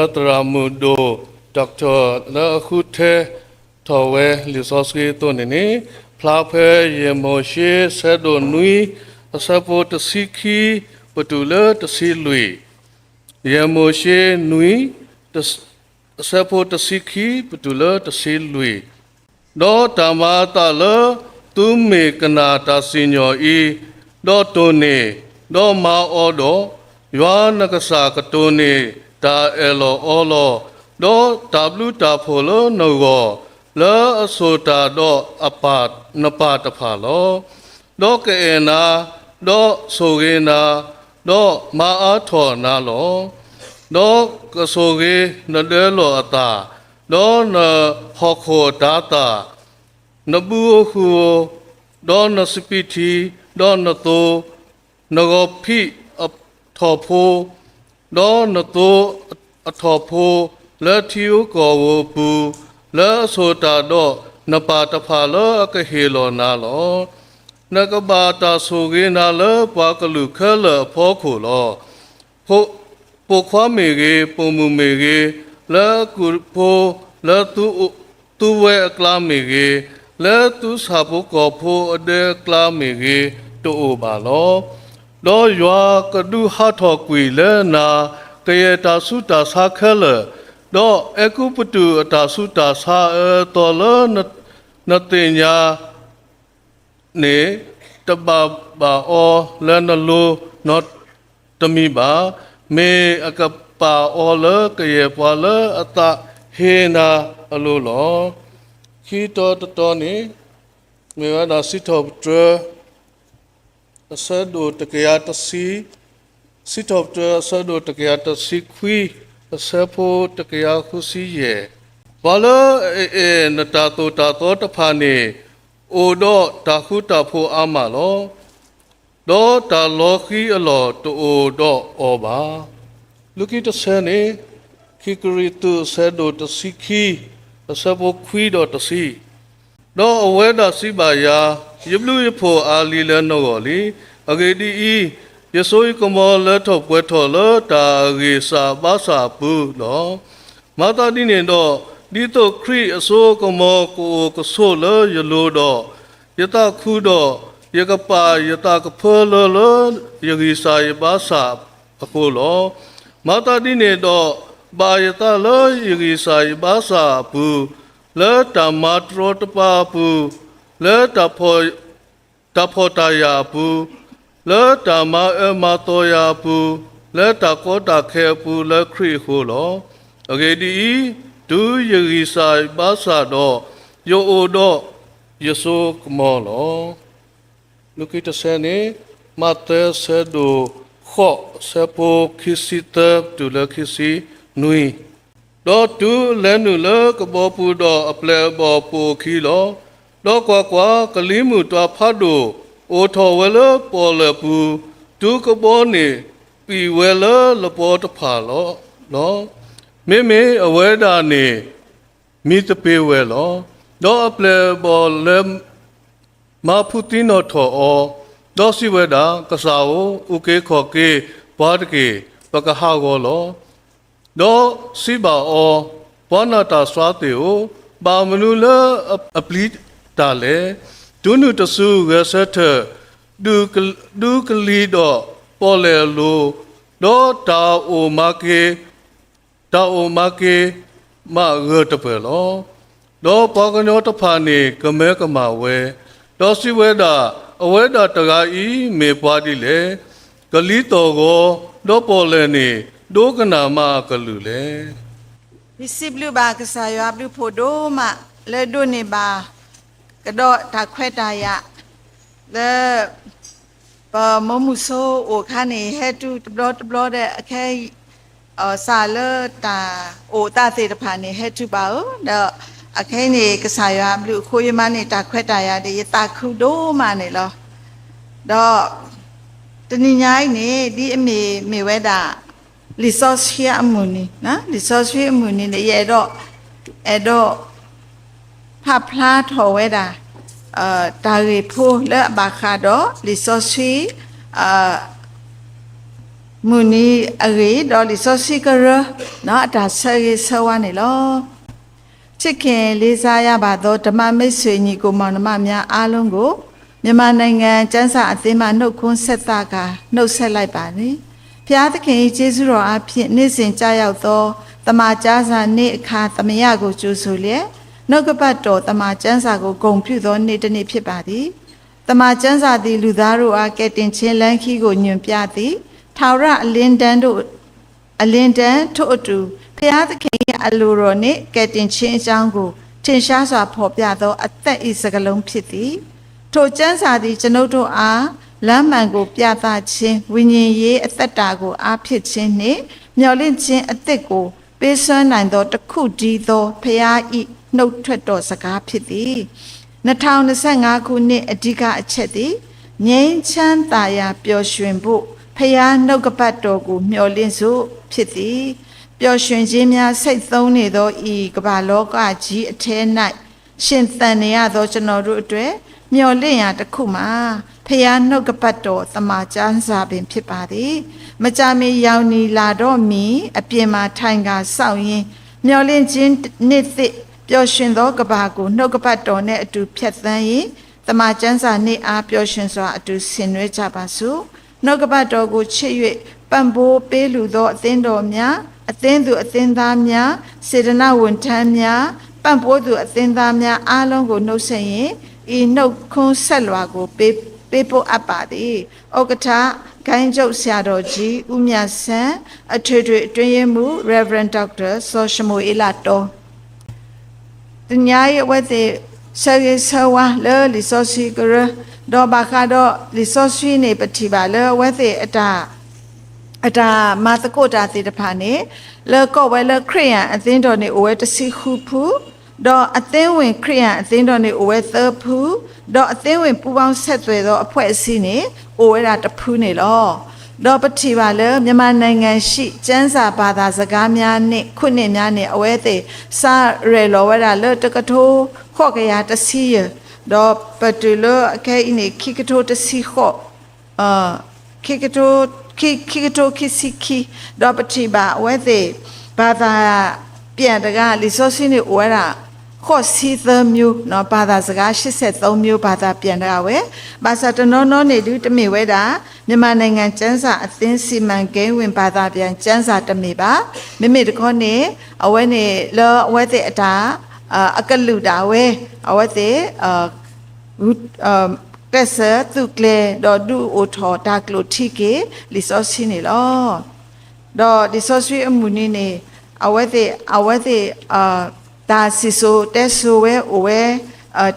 လၢသရၣ်မုၣ်ဒိၣ် doctor လၢအဃုထၢထီၣ်ဝဲလံာ်စီဆှံအသိးန့ၣ်န့ၣ်, ဖျါဖဲယဲၢ်မိၤၡ့ ဆၢဒိၣ်နွံ အဆၢဖိတဆံခံ ပတုၤလၢတဆံလွံၢ်, ယဲၢ်မိၤၡ့နွံ အဆၢဖိတဆံခံ ပတုၤလၢတဆံလွံၢ်. ဒီးတၢ်မၤအသးလၢသုမ့ၢ်ကနၣ်တၢ်စံၣ်ညီၣ်အံၤ, ဒီးတိၢ်န့ၢ်, ဒီးမၤအီၤဒီး, ယွၤနကစၢ်ကတိၢ်န့ၢ်တၢ်အၢၣ်လီၤအီလီၤ, ဒီးတၢ်ဘျုးတၢ်ဖှိၣ်လၢနဂီၢ်, လၢအဆိၣ်တၢ်ဒီးအပၢ်, နပၢ်တဖၣ်လီၤ. ဒီးကအဲၣ်နၤ, ဒီးဆိၣ်ဂ့ၤနၤ, ဒီးမၤအါထီၣ်နၤလီၤ. ဒီးကဆိၣ်ဂ့ၤနဒၢလီၢ်အသၣ်, ဒီးနဟီၣ်ခိၣ်အတၤသၣ်, နဘုဧိၤဟုၣ်ဧိၤ, ဒီးနစပံးထံ, ဒီးနသိ, နဂီၤဖံးအထီၣ်ဖိ, ဒီးနသိအထီၣ်ဖိ, လၢထံဧိၤကီၢ်ဧိၤအပူၤ, လၢအဆိၣ်တၢ်ဒီးနပၢ်တဖၣ်လၢအကဟ့ၣ်လီၤနၤလီၤ. နကဘၣ်တၢ်ဆိၣ်ဂ့ၤနၤလၢပှၤကလုာ်ခဲလၢာ်အဖီခိၣ်လီၤ. ပိာ်ခွါမ့ၢ်ဂ့ၤ, ပိာ်မုၣ်မ့ၢ်ဂ့ၤ, လၢအကုၢ်ဖိ, လၢသူ, သူဝဲအကျါမ့ၢ်ဂ့ၤ, လၢသူၣ်စၢ်ဖိကီၢ်ဖိအဒၢအကျါမ့ၢ်ဂ့ၤ, တအိၣ်ဘၣ်လီၤ. ဒီးယွၤကဒုးဟးထီၣ်ကွံာ်လၢနၤ ကယဲၢ်တၢ်ဆူးတၢ်ဆါခဲလၢာ်, ဒီးအဲၤကူပတူးအတၢ်ဆူးတၢ်ဆါအၢအသီလၢနသ့ၣ်ညါ န့ၣ်, တဘၣ်ဘၣ်အီၤလၢနလိၤနီတမံၤဘၣ်. မ့ၢ်အကပာ်အီၤလၢကယဲၢ်ပှၤလၢအသးဟ့နၤအလိၤလီၤ. ခံတီၤတတီၤန့ၣ် မ့ၢ်ဝဲဒၣ်စံးထီၣ်ပတြၢၤ အဆၢဒိၣ်တကယၤတဆံ, စံးထီၣ်ပတြၢၤအဆၢဒိၣ်တကယၤတဆံခွံ, အဆၢဖိတကယၤဃုဆံယဲၢ်. ပှၤလၢအအဲၣ်နတၢ်သိၣ်တၢ်သီတဖၣ်န့ၣ် အိၣ်ဒီးတၢ်ဃူတၢ်ဖိးအါမးလီၤ. ဒီးတၢ်လီၤဃံၤအလီၢ်တအိၣ်ဒီးအီၤဘၣ်. လၢခံတဆၢန့ၣ်, ခံကရံၣ်သူးအဆၢဒိၣ်တဆံခံ, အဆၢဖိခွံဒီးတဆံ. ဒီးအဝဲဒၣ်စံးဘၣ်ယၤ, ယဘျုးယဖှိၣ်အါလံလၢနဂီၢ်လံ. အဂ့ၢ်ဒ်အံၤ, ယစိယကမီၤလၢထီၣ်ပှဲၤထီၣ်လၢတၢ်အဂံၢ်စၢ်ဘါစၢ်အပူၤလီၤ. မၤသးဒ်န့ၣ်ဒီး, ဒ်သိးခရံာ်အစိအကမီၤကအိၣ်ကဆိးလၢယလိၤဒီး, ယသးခုဒီး, ယကပာ်ယသးကဖၢလၢလၢယဂံၢ်စၢ်ယဘါစၢ်အဃိလီၤ. မၤသးဒ်န့ၣ်ဒီး, ဘၣ်ယသးလၢယဂံၢ်စၢ်ယဘါစၢ်အပူၤ, လၢတၢ်မၤတရီတပါအပူၤ, လၢ တၢ်ဖှီၣ်တၢ်ယာ်အပူၤ, လၢတၢ်မၤအၢမၤသီယၤအပူၤ, လၢတၢ်ကီတၢ်ခဲအပူၤလၢခရံာ်အဃိလီၤ. အဂ့ၢ်ဒ်အံၤ, တုၤယဂံၢ်စၢ်ယဘါစၢ်ဒီး, ယအိၣ်ဒီးယစိကမီၤလီၤ. လၢခံတဆၢန့ၣ်, မးသဲအဆၢဒိၣ်ဃိး အဆၢဖိခံဆံသၢတုၤလၢခံဆံနွံ. ဒီးတုၤလဲၤနုာ်လၢကဘီပူၤဒီးအပျဲၢ်အဘီၣ်ပိာ်အခံလီၤ. ဒီးကွၢ်ကွၢ်, ကလံၤမုၢ်တွၤဖးဒိၣ်အိၣ်ထီၣ်ဝဲလၢပီၣ်လဲၣ်ပူၤ, တုၤကဘီန့ၣ်ပံာ်ဝဲလၢလပီတဖၣ်လီၤ. မ့မ့ၢ်အဝဲဒၣ်န့ၣ် မံသပ့ၤဝဲလီၤ. ဒီးအပျဲၢ်အဘီၣ်လဲၤ မၤဖုးသံနီၣ်ထီၣ်အီၤ, ဒီးစံးဝဲဒၣ်, ကစၢ်ဧၢ, အုၣ်က့ၤခီၣ်က့ၤပှၤတက့ၢ်, ပကဟးဂီၤလီၤ. ဒီးစံးဘၣ်အီၤ, ပှၤနာ်တၢ်စွါသ့ၣ်ဧၢ, ဘၣ်မနုၤလၢအပျံၤတၢ်လဲၣ်. တုၤနုၤတစုဂဲၤဆၢထၢၣ်, ဒုးကလံၤဒီးပီၣ်လဲၣ်အလိၤ, ဒီးတၢ်အိၣ်မၤက့ၤ တၢ်အိၣ်မၤက့ၤမးဂၢၢ်တပၢၢ်လီၤ. ဒီးပှၤကညီတဖၣ်န့ၣ်ကမၢကမၣ်ဝဲ, ဒီးစံးဝဲဒၣ်, အဝဲဒၣ်တဂၤအံၤမ့ၢ်ပှၤဒ်လဲၣ်. ကလံၤသီၣ်ဂီၤ, ဒီးပီၣ်လဲၣ်န့ၣ် ဒိကနၣ်မးအကလုၢ်လဲၣ်. ယစံးဘျုးဘၣ်ကစၢ်ယွၤဘျုးဖှိၣ်ဒိၣ်မး လၢဒိးန့ၢ်ဘၣ် ကဒီးတၢ်ခွဲးတၢ်ယာ် လၢ ပမိၢ်မုၢ်ဆိအိၣ်အခါန့ၣ် ဟဲတုၤတဘျီတဘျီဒီး အခဲအံၤ စးလၢတၢ်အိၣ်သးသ့ၣ်တဖၣ်န့ၣ် ဟဲတုၤဘၣ်ဧၢ, ဒီးအခဲအံၤန့ၣ် ကစၢ်ယွၤအဘျုးအဃိ ယမါန့ၣ် တၢ်ခွဲးတၢ်ယာ်ဒီး ယသးခုဒိၣ်မးန့ၣ်လီၤ. ဒီး တနံၤညါအံၤန့ၣ် ဒ်အမ့ၢ်မ့ၢ်ဝဲဒၣ် လံာ်စီဆှံအမုၢ်နံၤ, လံာ်စီဆှံအမုၢ်နံၤန့ၣ် ယအဲၣ်ဒိး အဲၣ်ဒိး ဖးဖျါထီၣ်ဝဲဒၣ် တၢ်ဂ့ၢ်ဖိလၢအဘၣ်ဃးဒီး လံာ်စီဆှံ မုၢ်နံၤအဂ့ၢ် ဒီးလံာ်စီဆှံကရၢ အတၢ်ဆၢဂ့ၤဆၢဝါန့ၣ်လီၤ. ချစ်ခင်လေးစားရပါသော ဓမ္မမိတ်ဆွေညီအစ်ကိုမောင်နှမများအားလုံးကို မြန်မာနိုင်ငံကျမ်းစာအသင်းမှ နှုတ်ခွန်းဆက်သကာ နှုတ်ဆက်လိုက်ပါသည်။ ဘုရားသခင်၏ကျေးဇူးတော်အားဖြင့် နှစ်စဉ်ကျရောက်သော သမ္မာကျမ်းစာနေ့အခါ သမယကို ကြိုဆိုလျက် နှုတ်ကပတ်တော်သမ္မာကျမ်းစာကို ဂုဏ်ပြုသောနေ့တစ်နေ့ဖြစ်ပါသည်။ သမ္မာကျမ်းစာသည် လူသားတို့အား ကယ်တင်ခြင်းလမ်းခရီးကို ညွှန်ပြသည်။ ထာဝရအလင်းတန်းတို့ အလင်းတန်းထို့အတူ ဘုရားသခင်၏အလိုတော်နှင့် ကယ်တင်ခြင်းအကြောင်းကို ထင်ရှားစွာဖော်ပြသော အသက်၏စကားလုံးဖြစ်သည်။ ထိုကျမ်းစာသည် ကျွန်ုပ်တို့အား လမ်းမှန်ကိုပြသခြင်း၊ ဝိညာဉ်ရေးအသက်တာကို အားဖြည့်ခြင်းနှင့် မျှော်လင့်ခြင်းအသစ်ကို ပေးစွမ်းနိုင်သော တစ်ခုတည်းသော ဘုရား၏နှုတ်ထွက်တော်စကားဖြစ်သည်။ နှစ်ထောင်နှစ်ဆယ့်ငါးခုနှစ် အဓိကအချက်သည် ငြိမ်းချမ်းသာယာပျော်ရွှင်ဖို့ ဘုရားနှုတ်ကပတ်တော်ကို မျှော်လင့်စို့ ဖြစ်သည်။ ပျော်ရွှင်ခြင်းများ ဆိတ်သုဉ်းနေသော ဤကမ္ဘာလောကကြီးအထဲ၌ ရှင်သန်နေရသော ကျွန်တော်တို့အတွက် မျှော်လင့်ရာတစ်ခုမှာ ဘုရားနှုတ်ကပတ်တော် သမ္မာကျမ်းစာပင်ဖြစ်ပါသည်။ မကြာမီ ရောင်နီလာတော့မီ အပြင်မှာ ထိုင်ကာစောင့်ရင်း မျှော်လင့်ခြင်းနှစ်သစ် ပျော်ရွှင်သောကမ္ဘာကို နှုတ်ကပတ်တော်နဲ့အတူ ဖြတ်သန်းရင်း သမ္မာကျမ်းစာနေ့အား ပျော်ရွှင်စွာ အတူဆင်နွှဲကြပါစို့။ နှုတ်ကပတ်တော်ကိုချစ်၍ ပံ့ပိုးပေးလှူသော အသင်းတော်များ၊ အသင်းသူအသင်းသားများ၊ စေတနာ့ဝန်ထမ်းများ၊ ပံ့ပိုးသူအသင်းသားများအားလုံးကို နှုတ်ဆက်ရင်း ဤနှုတ်ခွန်းဆက်လွှာကို ပေး- ပေးပို့အပ်ပါသည်။ ဥက္ကဋ္ဌ ဂိုဏ်းချုပ်ဆရာတော်ကြီး ဦးမြတ်ဆန်း၊ အထွေထွေအတွင်းရေးမှူး Reverend Doctor စီၤၡမူၤအ့လးတီ တနံၤအံၤ အဝဲသ့ၣ် ဆၢဂ့ၤဆၢဝါလၢလံာ်စီဆှံကရၢ, ဒီးဘၣ်ဃးဒီးလံာ်စီဆှံန့ၣ် ပထံၣ်ဘၣ်လၢအဝဲသ့ၣ်အတၢ် အတၢ်မၤသကိးတၢ်သ့ၣ်တဖၣ်န့ၣ် လၢကိးဝဲလၢ ခရံာ်အသင်းတော်န့ၣ် အိၣ်ဝဲတဆံဃုဖု, ဒီးအသင်းဝင်ခရံာ်အသင်းတော်န့ၣ် အိၣ်ဝဲသၢဖု, ဒီးအသင်းဝင်ပူးပေါင်းဆက်သွယ်သောအဖွဲ့အစည်းန့ၣ် အိၣ်ဝဲဒၣ်တဖုန့ၣ်လီၤ. ဒီးပထံၣ်ဘၣ်လၢ မြန်မာနိုင်ငံရှိ ကျမ်းစာဘာသာစကားများနှင့် ခုနှစ်များနှင့် အဝဲသ့ၣ် စးရဲၣ်လီၤဝဲဒၣ်လၢ တကထိဃိးကယၤတဆံယဲၢ်, ဒီးပတုၤလၢအခဲအံၤန့ၣ် ခံကထိတဆံဃိး ခံကထိ ခံ- ခံကထိခံဆံခံ, ဒီးပထံၣ်ဘၣ်အဝဲသ့ၣ် ဘာသာပြန်တဂၤ လံာ်စီဆှံန့ၣ်အိၣ်ဝဲဒၣ် ဃိးဆံသၢမျိုး, ဘာသာစကား ရှစ်ဆယ့်သုံးမျိုး ဘာသာပြန်တဂၤဝဲ, ဘၣ်ဆၣ်တနီၤနီၤန့ၣ်ဒုး တမ့ၢ်ဝဲဒၣ် မြန်မာနိုင်ငံကျမ်းစာအသင်း စီမံကိန်းဝင် ဘာသာပြန်ကျမ်းစာ တမ့ၢ်ဘၣ်. မ့မ့ၢ်တခီန့ၣ် အဝဲန့ၣ် လၢအဝဲသ့ၣ်အတၢ် အကလုာ်ဒၣ်ဝဲ အဝဲသ့ၣ် ကျဲးစၢးသုးကျဲၤ ဒီးဒုးအိၣ်ထီၣ်တၢ်ကျိာ်ထံက့ၤ လံာ်စီဆှံန့ၣ်လီၤ. ဒီးလံာ်စီဆှံအမုၢ်နံၤန့ၣ် အဝဲသ့ၣ် အဝဲသ့ၣ် တၢ်စံၣ်စိၤတဲစိၤဝဲအိၣ်ဝဲ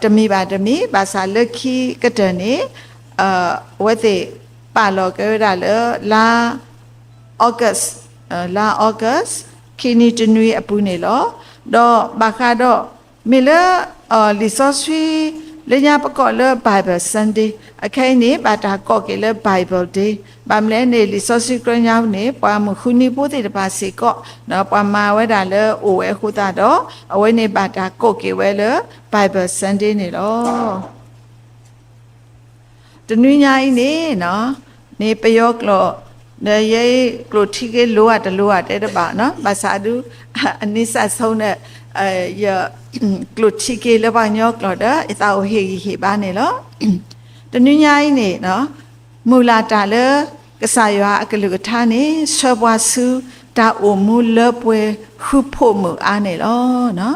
တမံၤဘၣ်တမံၤ, ဘၣ်ဆၣ်လၢခံကတၢၢ်န့ၣ် အဝဲသ့ၣ်ပာ်လီၤက့ၤဝဲဒၣ်လၢ လါ August လါ August ခံနွံတနွံအပူၤန့ၣ်လီၤ. ဒီးဘၣ်ဃးဒီး မ့ၢ်လၢ လံာ်စီဆှံ လၢညါပကိးလၢ Bible Sunday အခဲအံၤန့ၣ် ဘၣ်တၢ်ကိးက့ၤလၢ Bible Day. ဘၣ်မနုၤလဲၣ်န့ၣ် လံာ်စီဆှံကရၢညါန့ၣ် ပှၤမုၢ်ဃုနံၤဖိသ့ၣ်တဖၣ်စ့ၢ်ကီး ပှၤမၤဝဲဒၣ်လၢအိၣ်ဝဲအဃိသတးဒီး အဝဲန့ၣ်ဘၣ်တၢ်ကိးက့ၤဝဲလၢ Bible Sunday န့ၣ်လီၤ. တနွံညါအံၤန့ၣ် န့ၣ်ပယီၤကျိာ် ဒီးယဲအံၤကျိာ်ထံက့ၤလိၤဧါတလိၤဧါတဲတဘၣ်နီၤ, ဘၣ်ဆၣ်ဒုး အနံၣ်စးဆိန့ၣ် ယကျိာ်ထံက့ၤလၢပှၤကညီကျိာ်ဒီး ယသးအိၣ်ဟ့ၣ်ဂံၢ်ဟ့ၣ်ဘါန့ၣ်လီၤ. တနွံညါအံၤန့ၣ် မုၢ်လၢ်တၢ်လၢ ကစၢ်ယွၤအကလုၢ်ကထါန့ၣ် ဆှၢပှၤဆူ တၢ်အိၣ်မူလၢပှဲၤ ဃုဖှိၣ်မုၢ်အါန့ၣ်လီၤ.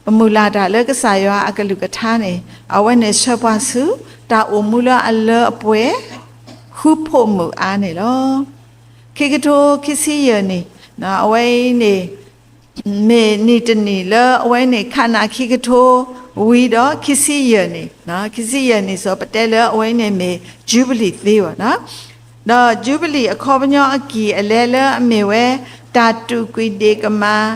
ပမုၢ်လၢ်တၢ်လၢကစၢ်ယွၤအကလုၢ်ကထါန့ၣ် အဝဲန့ၣ်ဆှၢပှၤဆူ တၢ်အိၣ်မူလၢအလၢအပှဲၤ ဃုဖှိၣ်မုၢ်အါန့ၣ်လီၤ. ခံကထိခံဆံယဲၢ်နံၣ် အဝဲအံၤန့ၣ် မ့ၢ်နံၣ်တနံၣ်လၢအဝဲန့ၣ် ခးနးခံကထိဝံၤဒီး ခံဆံယဲၢ်နံၣ်, ခံဆံယဲၢ်နံၣ်စ့ၢ် ပတဲလၢအဝဲန့ၣ်မ့ၢ် ယူဘလံၣ်သ့ဘၣ်နီၤ. ဒီးယူဘလံၣ်အခီပညီအကံၢ်အလဲလၢအမ့ၢ်ဝဲ တၢ်တူာ်ကွံာ်ဒ့ၣ်ကမၢ်,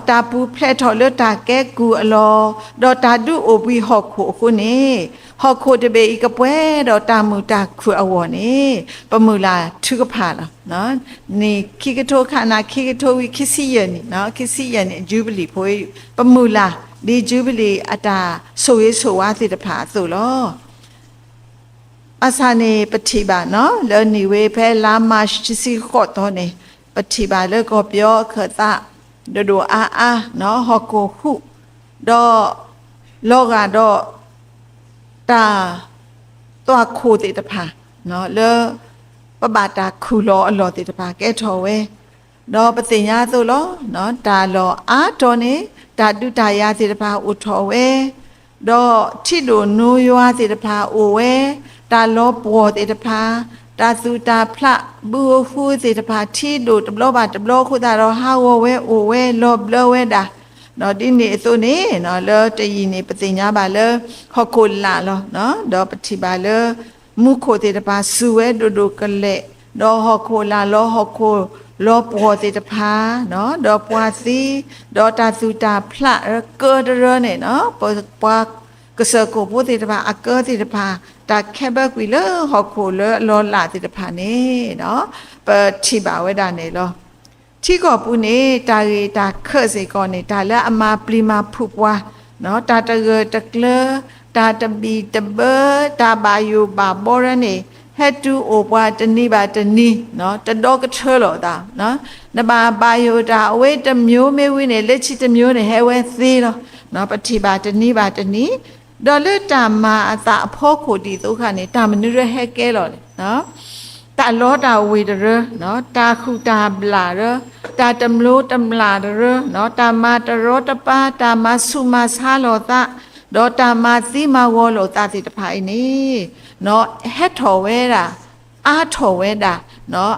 တၢ်ပူၤဖျဲးထီၣ်လၢတၢ်ကဲကုၢ်အလီၢ်, ဒီးတၢ်ဒုးအိၣ်ဘှံးဟီၣ်ခိၣ်အဃိန့ၣ် ဟီၣ်ခိၣ်တဘ့ၣ်အံၤကပှဲၤဒီးတၢ်မုာ်တၢ်ခုၣ်အဂီၢ်န့ၣ် ပမုၢ်လၢ်ထုကဖၣ်လီၤ. နံၣ်ခံကထိခးနးခံကထိဝံၤ ခံဆံယဲၢ်နံၣ်, ခံဆံယဲၢ်နံၣ် ယူဘလံၣ်ဖိ ပမုၢ်လၢ် ဒ်ယူဘလံၣ်အတၢ်ဆိၣ်ဂ့ၤဆိၣ်ဝါသ့ၣ်တဖၣ်အသိးလီၤ. အစးန့ၣ် ပထံၣ်ဘၣ်နီၤ လၢနံၣ်ဝ့ဖဲလါမၢ်ၡး ခံဆံဃိးသီန့ၣ် ပထံၣ်ဘၣ်လၢကီၢ်ပယီၤအခၢၣ်သး ဒိၣ်ဒိၣ်အါအါနီၤ ဟီၣ်ခိၣ်ဟူး ဒီး လီၤဂာ်ဒီး တၢ်သွၣ်ခိၣ်သ့ၣ်တဖၣ် လၢ ပဘၣ်တၢ်ခူၣ်လီၤအလီၢ်သ့ၣ်တဖၣ် ကဲထီၣ်ဝဲ, ဒီးပသ့ၣ်ညါအသိးလီၤ. တၢ်လီၢ်အါတီၤန့ၣ် တၢ်ဒုးတၢ်ယၤသ့ၣ်တဖၣ်အိၣ်ထီၣ်ဝဲ, ဒီးထံဒိၣ်နိယွၤသ့ၣ်တဖၣ်အိၣ်ဝဲ, တၢ်လီၤပှီၢ်သ့ၣ်တဖၣ်, တၢ်သူၣ်တၢ်ဖျး ဘုဧိၤဃုသ့ၣ်တဖၣ် ထံဒိၣ်တဘျီဘၣ်တဘျီအဃိသတးဒီး ဟးဂီၤဝဲအိၣ်ဝဲ လီၤဘျၢဝဲဒၣ်, ဒ်န့ၣ်အသိးန့ၣ် လၢတယံာ်န့ၣ် ပသ့ၣ်ညါဘၣ်လၢ ဟီၣ်ခိၣ်လာ်လီၤ. ဒီးပထံၣ်ဘၣ်လၢ မူခိၣ်သ့ၣ်တဖၣ်စူၤဝဲဒိၣ်ဒိၣ်ကလဲာ်, ဒီးဟီၣ်ခိၣ်လာ်လီၤ ဟီၣ်ခိၣ်လီၤပှီၢ်သ့ၣ်တဖၣ်, ဒီးပှၤသံ, ဒီးတၢ်သူၣ်တၢ်ဖျးကၢတရၢန့ၣ်, ပှၤကစၢၢ်ခိၣ်ဖိသ့ၣ်တဖၣ် အကၢသ့ၣ်တဖၣ် တၢ်ခဲဘၢကွံာ်လၢဟီၣ်ခိၣ်လၢအလီၤလာ်သ့ၣ်တဖၣ်န့ၣ် ပထံၣ်ဘၣ်ဝဲဒၣ်န့ၣ်လီၤ. ထံကီၢ်ပူၤန့ၣ် တၢ်ဂ့ၢ်တၢ်ခၢးစ့ၢ်ကီးန့ၣ် တၢ်လၢအမၤပျံၤမၤဖုးပှၤ, တၢ်တဂၢၢ်တကျၢၤ, တၢ်တဘံၣ်တဘၢ, တၢ်ဘၣ်ယိၣ်ဘၣ်ဘီရၢန့ၣ် ဟဲတုၤအိၣ်ပှၤတနံၤဘၣ်တနံၤ, တဒီကထၢလီၤသး, နဘၣ်ဘၣ်ယိၣ်တၢ်အဝဲတမျိုးမ့ၢ်ဝံၤန့ၣ် လၢခံတမျိုးန့ၣ် ဟဲဝဲသ့လီၤ. ပထံၣ်ဘၣ်တနံၤဘၣ်တနံၤ, ဒီးလၢတၢ်မၤအသးအဖီခိၣ်ဒ်သိးခါန့ၣ် တၢ်မနုၤလၢဟဲကဲလီၤလဲၣ်. တၢ်လီတၢ်ဝ့ၤတရၢ, တၢ်ဃုာ်တၢ်ဘျၣ်ရၢ, တၢ်တမျိးတမျာ်တရၢ, တၢ်မၤတရီတပါ, တၢ်မၤဆူးမၤဆါလိာ်သး, ဒီးတၢ်မၤသံမၤဝီလိာ်သးသ့ၣ်တဖၣ်အံၤန့ၣ် ဟဲထီၣ်ဝဲဒၣ်, အါထီၣ်ဝဲဒၣ်,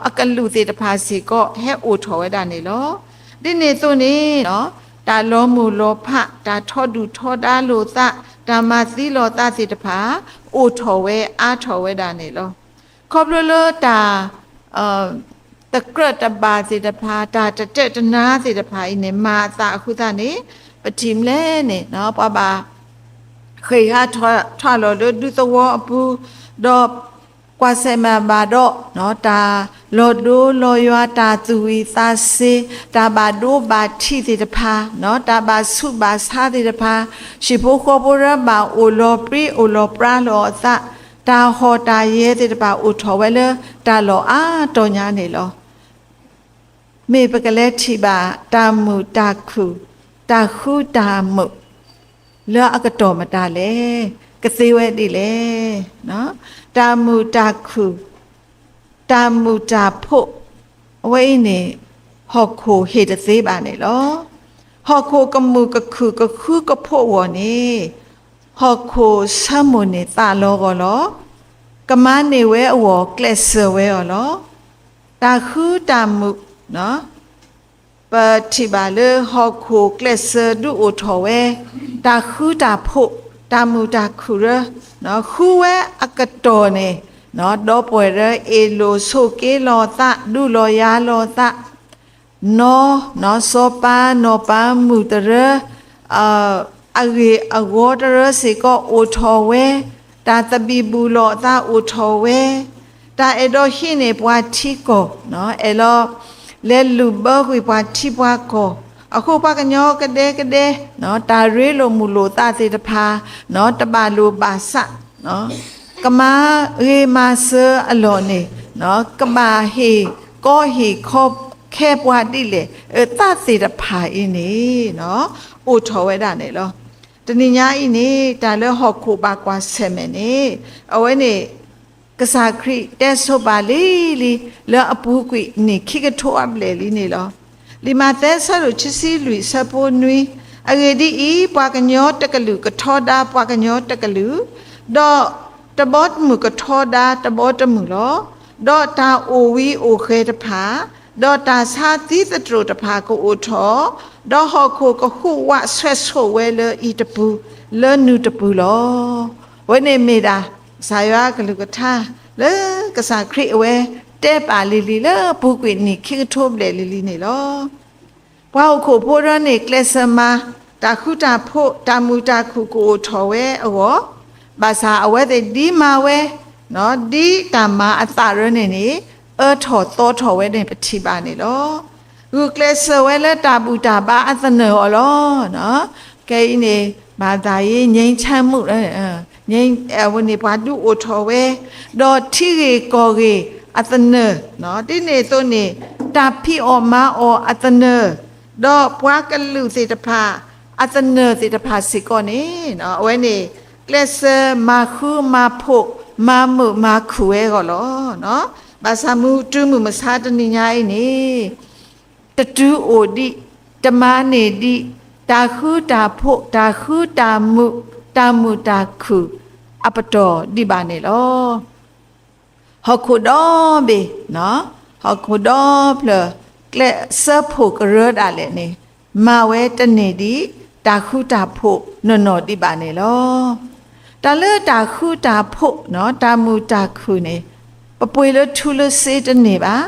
အကလုာ်သ့ၣ်တဖၣ်စ့ၢ်ကီး ဟဲအိၣ်ထီၣ်ဝဲဒၣ်န့ၣ်လီၤ. ဒ်န့ၣ်အသိးန့ၣ် တၢ်လီၤမုၢ်လီၤဖး, တၢ်ထီဒုၣ်ထီဒါလိာ်သး, တၢ်မၤသံလိာ်သးသ့ၣ်တဖၣ် အိၣ်ထီၣ်ဝဲ အါထီၣ်ဝဲဒၣ်န့ၣ်လီၤ. ခီဖျိလၢတၢ် တကြၢးတဘၣ်သ့ၣ်တဖၣ်, တၢ်တတဲာ်တနါသ့ၣ်တဖၣ်အံၤန့ၣ် မၤအသးအဃိသတးန့ၣ် ပထံၣ်မလဲၣ်န့ၣ် ပှၤဘၣ် ဃ့ၢ်ဟးထီၣ်လီၤလၢဒူသဝီအပူၤ, ဒီးကွၢ်ဆၢၣ်မဲာ်ဘၣ်ဒီး တၢ်လီၤဒိလီၤယွၤ, တၢ်သူၣ်ဝံၤသးစ့ၤ, တၢ်ဘၣ်ဒိဘၣ်ထံးသ့ၣ်တဖၣ်, တၢ်ဘၣ်ဆူးဘၣ်ဆါသ့ၣ်တဖၣ်, ဟံၣ်ဖိဃီဖိရၢဘၣ်အိၣ်လီၤပြံအိၣ်လီၤပြါလီၤအသး, တၢ်ဟီၣ်တၢ်ယဲၤသ့ၣ်တဖၣ်အိၣ်ထီၣ်ဝဲလၢတၢ်လီၢ်အါတီၤညါန့ၣ်လီၤ. မ့ၢ်ပကလဲၤထံၣ်ဘၣ်တၢ်မုာ်တၢ်ခုၣ်, တၢ်ဃူတၢ်မုာ် လၢအကတီၢ်မတၤလဲၣ်, ကသ့ဝဲဒ်လဲၣ်. တၢ်မုာ်တၢ်ခုၣ်, တၢ်မုာ်တၢ်ဖိး, အဝဲအံၤန့ၣ် ဟီၣ်ခိၣ်ဟ့ၣ်တသ့ဘၣ်န့ၣ်လီၤ. ဟီၣ်ခိၣ်ကမုာ်ကခုၣ်ကဃုကဖိးအဂီၢ်န့ၣ် ဟီၣ်ခိၣ်ဆၢမိၢ်န့ၢ်သးလီၤဂီၤလီၤ. ကမၤန့ၢ်ဝဲအဂီၢ် ကျဲးစၢးဝဲအီၤလီၤ. တၢ်ဃူတၢ်မုာ် ပထံၣ်ဘၣ်လၢဟီၣ်ခိၣ်ကျဲးစၢးဒုးအိၣ်ထီၣ်ဝဲ, တၢ်ဃူတၢ်ဖိး, တၢ်မုာ်တၢ်ခုၣ်ရၢ, ဃုဝဲအကတီၢ်န့ၣ်, ဒီပုၢ်ဝဲၢ်ရၢအ့ၣ်လိာ်ဆိးက့လိာ်သး, ဒူၣ်လိာ်ယၤလိာ်သး, နီၢ်, နီၢ်စီၤပၤ, နီၢ်ပၤမုၣ်တရၢ, အဂ့ၢ်အဂီၤတရၢစ့ၢ်ကီးအိၣ်ထီၣ်ဝဲ, တၢ်သဘံၣ်ဘုၣ်လိာ်သးအိၣ်ထီၣ်ဝဲ, တၢ်အဲၣ်ဒိးဟံးန့ၢ်ပှၤထံကီၢ်, အဲၣ်လီၤ လဲၤလုၢ်ဘၢကွံာ်ပှၤထံပှၤကီၢ်, အဃိပှၤကညီကဒဲကဒဲ, တၢ်ရ့လိာ်မုာ်လိာ်သးသ့ၣ်တဖၣ်, တဘၣ်လိာ်ဘၣ်စး, ကမၤဂ့ၤမၤစၢၤအလီၢ်န့ၣ်, ကဘၣ်ဟ့ၣ်ကီဟ့ၣ်ခီခဲပှၤဒ်လဲၣ်, အသးသ့ၣ်တဖၣ်အံၤန့ၣ် အိၣ်ထီၣ်ဝဲဒၣ်န့ၣ်လီၤ. တနံၤညါအံၤန့ၣ် တၢ်လၢဟီၣ်ခိၣ်ဘၣ်ကွၢ်ဆၢၣ်မဲာ်န့ၣ်, အဝဲန့ၣ် ကစၢ်ခရံာ်တဲဆိပာ်လံလံ လၢအပူၤကွံာ်နံၣ်ခံကထိအဘျဲၣ်လံန့ၣ်လီၤ. လံာ်မးသဲ အဆၢဒိၣ်ခံဆံလွံၢ် အဆၢဖိနွံ, အဂ့ၢ်ဒ်အံၤ, ပှၤကညီတကလုာ်ကထီဒါပှၤကညီတကလုာ်, ဒီးတဘီတမုၢ်ကထီဒါတဘီတမုၢ်လီၤ. ဒီးတၢ်အိၣ်ဝံအိၣ်ဃဲၤတဖၣ်, ဒီးတၢ်ဆါသံသတြိာ်တဖၣ်ကအိၣ်ထီၣ်, ဒီးဟီၣ်ခိၣ်ကဟူးဝးဆွဲးဆိးဝဲလၢအံၤတပူၤ, လၢနုၤတပူၤလီၤ. အဝဲန့ၣ်မ့ၢ်ဒၣ် ကစၢ်ယွၤအကလုၢ်ကထါ လၢကစၢ်ခရံာ်အဝဲတဲပာ်လံၤလံၤ လၢအပူၤကွံာ်နံၣ်ခံကထိဘျဲၣ်လံၤလံၤန့ၣ်လီၤ. ပှၤဟီၣ်ခိၣ်ဖိရၢန့ၣ် ကျဲးစၢးမၤ တၢ်ဃူတၢ်ဖိး တၢ်မုာ်တၢ်ခုၣ်ကအိၣ်ထီၣ်ဝဲအဂီၢ်, ဘၣ်ဆၣ်အဝဲသ့ၣ်ဒ်မၤဝဲ ဒ်တၢ်မၤအသးရၢန့ၣ်န့ၣ် အၢထီၣ်သီထီၣ်ဝဲန့ၣ် ပထံၣ်ဘၣ်န့ၣ်လီၤ. ဂုာ်ကျဲးစၢးဝဲလၢတၢ်ဘူၣ်တၢ်ဘါအသနၢၣ်အီၤလီၤ. ခဲအံၤန့ၣ် ဘာသာရေးငြိမ်းချမ်းမှုလၢ အဝဲန့ၣ်ပှၤဒုးအိၣ်ထီၣ်ဝဲ, ဒီးထံဂ့ၢ်ကီၢ်ဂ့ၢ်အသနၢၣ်, ဒ်န့ၣ်အသိးန့ၣ် တၢ်ဖံးအီၣ်မၤအီၣ်အသနၢၣ်, ဒီးပှၤကလုာ်သ့ၣ်တဖၣ် အသနၢၣ်သ့ၣ်တဖၣ်စ့ၢ်ကီးန့ၣ် အဝဲန့ၣ် ကျဲးစၢးမၤဃုမၤဖိး မၤမုာ်မၤခုၣ်ဝဲအဂီၢ်လီၤ. ဘၣ်ဆၣ်မုၢ်တုၤမုၢ်မဆါတနံၤညါအံၤန့ၣ် တတုၤအိၣ်ဒံး, တမၤန့ၢ်ဒံး တၢ်ဃုတၢ်ဖိး တၢ်ဃုတၢ်မုာ် တၢ်မုာ်တၢ်ခုၣ်အပတီၢ်ဒံးဘၣ်န့ၣ်လီၤ. ဟီၣ်ခိၣ်ဒီဘ့ၣ်, ဟီၣ်ခိၣ်ဒီဖျၢၣ် ကျဲးစၢးဖိၣ်ကရၢဒၣ်လဲာ်န့ၣ် မၤဝဲတန့ၢ်ဒံး တၢ်ဃုတၢ်ဖိးနီၢ်နီၢ်ဒံးဘၣ်န့ၣ်လီၤ. တၢ်လၢတၢ်ဃုတၢ်ဖိး တၢ်မုာ်တၢ်ခုၣ်န့ၣ် ပပှ့ၤလၢထူလၢစ့တန့ၢ်ဘၣ်.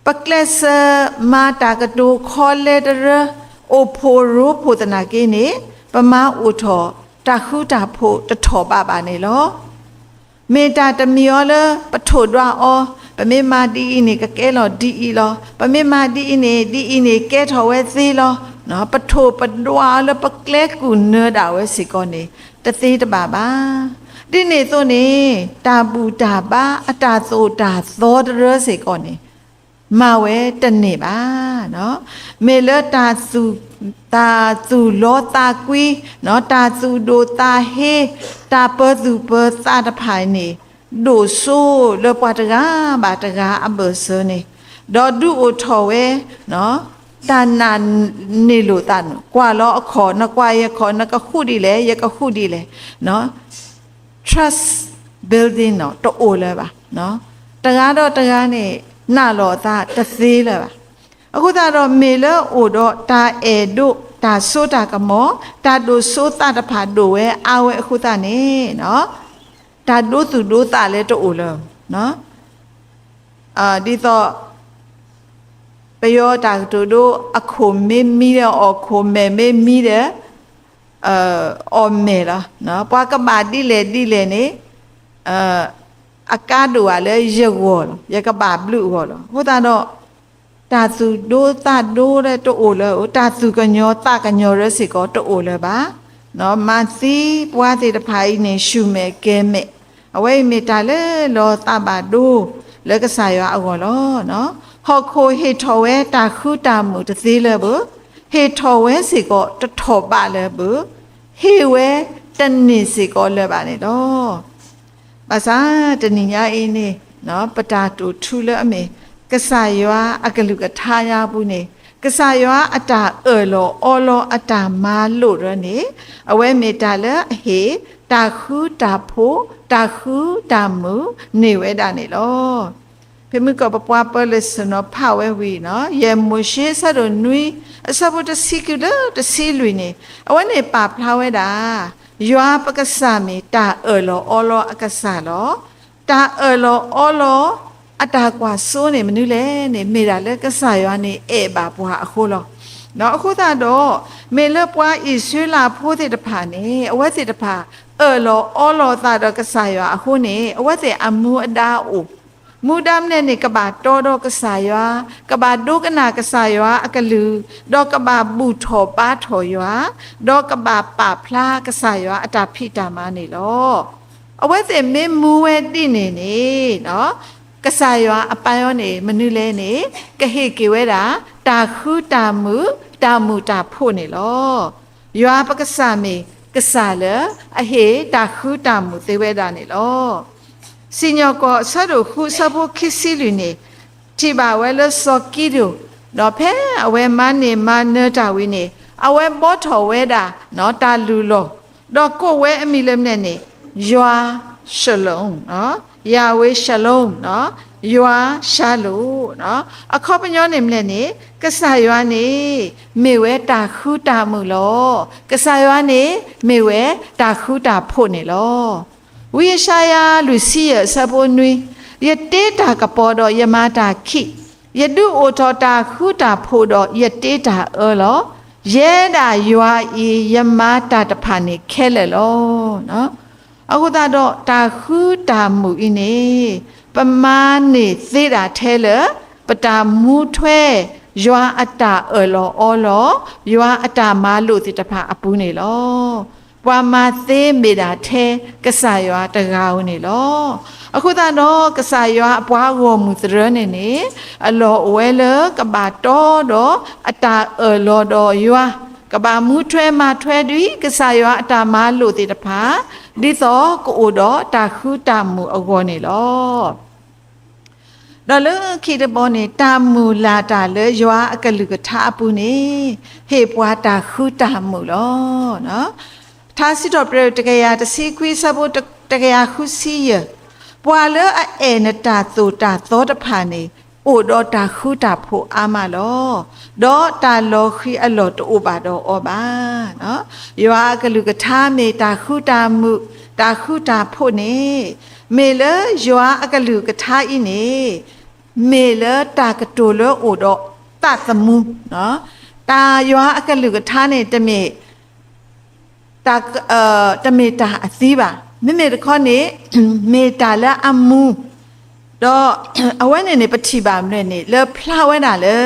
ပကျဲးစၢးမၤတၢ်ကတိၤခီလဲတရၢ အိၣ်ဖှိၣ်ရိဖှိၣ်သနာ်က့န့ၣ် ပမၤအိၣ်ထီၣ်တၢ်ဃုတၢ်ဖိးတထီၣ်ဘးဘၣ်န့ၣ်လီၤ. မ့ၢ်တၢ်တမံၤအီၤလၢပထိၣ်ဒွးအီၤ, ပမ့ၢ်မၤဒ်အံၤန့ၣ် ကကဲလီၤဒ်အံၤလီၤ, ပမ့ၢ်မၤဒ်အံၤန့ၣ် ဒ်အံၤန့ၣ်ကဲထီၣ်ဝဲသ့လီၤ. ပထိၣ်ပဒွးအီၤလၢပကျဲကုၢ်နၢၤဒၣ်ဝဲစ့ၢ်ကီးန့ၣ် တသ့တဘၣ်ဘၣ်. ဒ်န့ၣ်အသိးန့ၣ် တၢ်ဘူၣ်တၢ်ဘါအတၢ်သိၣ်တၢ်သီတရၢစ့ၢ်ကီးန့ၣ် မၤဝဲတန့ၢ်ဘၣ်. မ့ၢ်လၢတၢ်သူၣ်, တၢ်သူၣ်လီသးကွံ, တၢ်သူၣ်ဒိၣ်သးဟ့, တၢ်ပၢၤသူၣ်ပၢၤသးတဖၣ်န့ၣ် ဒိၣ်စိလၢပှၤတဂၤဘၣ်တဂၤအဘၢၣ်စၢၤန့ၣ်, ဒီးဒုးအိၣ်ထီၣ်ဝဲ တၢ်နာ်န့ၢ်လိာ်သးန့ၣ် ကွၢ်လီၤအခီၣ်, နကွၢ်ယခီၣ်, နကဃုဒ်လဲၣ် ယကဃုဒ်လဲၣ်, trust building တအိၣ်လၢၤဘၣ်. တဂၤဒီးတဂၤန့ၣ် နာ်လီၤအသးတသ့လၢၤဘၣ်. အဃိသတးဒီး မ့ၢ်လၢအိၣ်ဒီးတၢ်အဲၣ်ဒိး တၢ်စိတၢ်ကမီၤ တၢ်ဒိၣ်စိသးတဖၣ်ဒိၣ်ဝဲအါဝဲအဃိသတးန့ၣ် တၢ်ဒိသူၣ်ဒိသးလၢတအိၣ်လၢၤ. ဒ်သိး ပယီၤတၢ်ကတိၤဒိ အခိၣ်မ့ၢ်မံဒီးအီၣ်ခိၣ်, မဲာ်မ့ၢ်မံဒီး အီၣ်မဲာ်လီၤ. ပှၤကဘၣ်ဒ်လဲၣ်ဒ်လဲၣ်န့ၣ် အကါဒိၣ်ဘၣ်လၢယဂီၢ်လီၤ, ယကဘၣ်ဘျုးအဂီၢ်လီၤ. အဃိသတးဒီး တၢ်သူၣ်ဒိသးဒိလၢတအိၣ်လၢၤ, တၢ်သူၣ်ကညီၤသးကညီၤရၢစ့ၢ်ကီးတအိၣ်လၢၤဘၣ်. မၤသံပှၤသ့ၣ်တဖၣ်အံၤန့ၣ် ဆူၣ်မဲာ်ကဲၤမဲာ်, အဝဲအံၤမ့ၢ်တၢ်လၢလီၤသးဘၣ်ဒိ လၢကစၢ်ယွၤအဂီၢ်လီၤ. ဟီၣ်ခိၣ်ဟ့ၣ်ထီၣ်ဝဲတၢ်ဃုတၢ်မုာ်တသ့လၢၤဘၣ်, ဟ့ၣ်ထီၣ်ဝဲစ့ၢ်ကီးတထီၣ်ဘးလၢၤဘၣ်, ဟ့ၣ်ဝဲတန့ၢ်စ့ၢ်ကီးလၢၤဘၣ်န့ၣ်လီၤ. ဘၣ်ဆၣ်တနံၤညါအံၤန့ၣ် ပတၢ်တိာ်ထူလၢအမ့ၢ် ကစၢ်ယွၤအကလုၢ်ကထါညါပူၤန့ၣ် ကစၢ်ယွၤအတၢ်အၢၣ်လီၤအီလီၤအတၢ်မၤလိာ်ရၢန့ၣ် အဝဲမ့ၢ်တၢ်လၢအဟ့ၣ် တၢ်ဃုတၢ်ဖိး တၢ်ဃုတၢ်မုာ်န့ၢ်ဝဲဒၣ်န့ၣ်လီၤ. ဖဲမုၢ်ကီၢ်ပပှၤပၢၤလၢာ်စၢၤနီၤဖးဝဲဝံၤန့ၣ် ယဲၢ်မိၤၡ့အဆၢဒိၣ်နွံ အဆၢဖိတဆံခံလၢတဆံလွံၢ်န့ၣ် အဝဲန့ၣ်ပာ်ဖျါဝဲဒၣ် ယွၤပကစၢ်မ့ၢ်တၢ်အၢၣ်လီၤအီလီၤအကစၢ်လီၤ. တၢ်အၢၣ်လီၤအီလီၤအတၢ်ကွၢ်စိန့ၣ်မနုၤလဲၣ်န့ၣ် မ့ၢ်ဒၣ်လၢကစၢ်ယွၤန့ၣ်အဲၣ်ဘၣ်ပှၤအဃိလီၤ. အဃိသတးဒီး မ့ၢ်လၢပှၤအံၣ်စရ့လးဖိသ့ၣ်တဖၣ်န့ၣ် အဝဲသ့ၣ်တဖၣ် အၢၣ်လီၤအီလီၤသးဒီးကစၢ်ယွၤအဃိန့ၣ် အဝဲသ့ၣ်အမူအဒါအိၣ်, မူဒါမနုၤန့ၣ် ကဘၣ်တီဒီးကစၢ်ယွၤ, ကဘၣ်ဒိကနၣ်ကစၢ်ယွၤအကလုၢ်, ဒီးကဘၣ်ဘူၣ်ထီၣ်ဘါထီၣ်ယွၤ, ဒီးကဘၣ်ပာ်ဖျါကစၢ်ယွၤအတၢ်ဖံးတၢ်မၤန့ၣ်လီၤ. အဝဲသ့ၣ်မ့ၢ်မူဝဲဒ်န့ၣ်န့ၣ် ကစၢ်ယွၤအပၢ်အီၤန့ၣ် မနုၤလဲၣ်န့ၣ် ကဟ့ၣ်က့ၤဝဲဒၣ် တၢ်ဃုတၢ်မုာ် တၢ်မုာ်တၢ်ဖိးန့ၣ်လီၤ. ယွၤပကစၢ်မ့ၢ်ကစၢ်လၢ အဟ့ၣ်တၢ်ဃုတၢ်မုာ်သ့ဝဲဒၣ်န့ၣ်လီၤ. စံၣ်ညီၣ်ကွီၢ်အဆၢဒိၣ်ဃုအဆၢဖိခံဆံလွံၢ်န့ၣ် ထံၣ်ဘၣ်ဝဲလၢစီၤကံဒိၣ် ဒီးဖဲအဝဲမၤန့ၢ်မၤနၢၤတၢ်ဝံၤန့ၣ် အဝဲဘှီထီၣ်ဝဲဒၣ် တၢ်လုၢ်လီၢ်, ဒီးကိးဝဲအမံၤလၢမနုၤန့ၣ် ယွၤ Shalom, Yahweh Shalom, ယွၤၡၤလိၣ်. အခီပညီန့ၣ်မနုၤန့ၣ် ကစၢ်ယွၤန့ၣ် မ့ၢ်ဝဲတၢ်ဃုတၢ်မုာ်လီၤ. ကစၢ်ယွၤန့ၣ် မ့ၢ်ဝဲတၢ်ဃုတၢ်ဖိးန့ၣ်လီၤ. ဝံယၡါယၤ လွံၢ်ဆံယဲၢ် အဆၢဖိနွံ, ယတ့တၢ်ကပီၤဒီးယမၤတၢ်ခံး, ယဒုးအိၣ်ထီၣ်တၢ်ဃုတၢ်ဖိးဒီး ယတ့တၢ်အၢလီၤ. ယဲဒၣ်ယွၤအံၤ ယမၤတၢ်တဖၣ်န့ၣ်ခဲလၢာ်လီၤ. အဃိသတးဒီး တၢ်ဃုတၢ်မုာ်အံၤန့ၣ် ပမၤန့ၢ်သ့ဒၣ်ထဲလၢ ပတၢ်မူထွဲ ယွၤအတၢ်အၢၣ်လီၤအီလီၤ, ယွၤအတၢ်မၤလိာ်သ့ၣ်တဖၣ်အပူၤန့ၣ်လီၤ. ပှၤမၤသ့မ့ၢ်ဒၣ်ထဲကစၢ်ယွၤတဂၤဧိၤန့ၣ်လီၤ. အဃိသတးဒီး ကစၢ်ယွၤအပှၤဂီၢ်မုၢ်သရၢန့ၣ်န့ၣ် အလီၢ်အိၣ်ဝဲလၢကဘၣ်တီဒီးအတၢ်အၢၣ်လီၤဒီးယွၤ, ကဘၣ်မူထွဲမၤထွဲဒီးကစၢ်ယွၤအတၢ်မၤလိာ်သ့ၣ်တဖၣ်, ဒ်သိးကအိၣ်ဒီးတၢ်ဃူတၢ်မုာ်အဂီၢ်န့ၣ်လီၤ. ဒီးလၢခံတဘီန့ၣ် တၢ်မုၢ်လၢ်တၢ်လၢယွၤအကလုၢ်ကထါအပူၤန့ၣ် ဟ့ၣ်ပှၤတၢ်ဃူတၢ်မုာ်လီၤ. ထါစံးထီၣ်ပတြၢၤတကယၤတဆံခွံဆၢဖိတကယၤဃုဆံယဲၢ်, ပှၤလၢအအဲၣ်နတၢ်သိၣ်တၢ်သီတဖၣ်န့ၣ် အိၣ်ဒီးတၢ်ဃူတၢ်ဖိးအါမးလီၤ. ဒီးတၢ်လီၤဃံၤအလီၢ်တအိၣ်ဘၣ်ဒီးအီၤဘၣ်. ယွၤအကလုၢ်ကထါမ့ၢ်တၢ်ဃူတၢ်မုာ်, တၢ်ဃူတၢ်ဖိးန့ၣ် မ့ၢ်လၢယွၤအကလုၢ်ကထါအံၤန့ၣ် မ့ၢ်လၢတၢ်ကတိၤလၢအိၣ်ဒီးသးသမူ, တၢ်ယွၤအကလုၢ်ကထါန့ၣ် တမ့ၢ် တမ့ၢ်တၢ်အသံဘၣ်. မ့မ့ၢ်တခီန့ၣ် မ့ၢ်တၢ်လၢအမူ, ဒီးအဝဲန့ၣ်န့ၣ် ပထံၣ်ဘၣ်မနုၤန့ၣ် လၢဖျါဝဲဒၣ်လၢ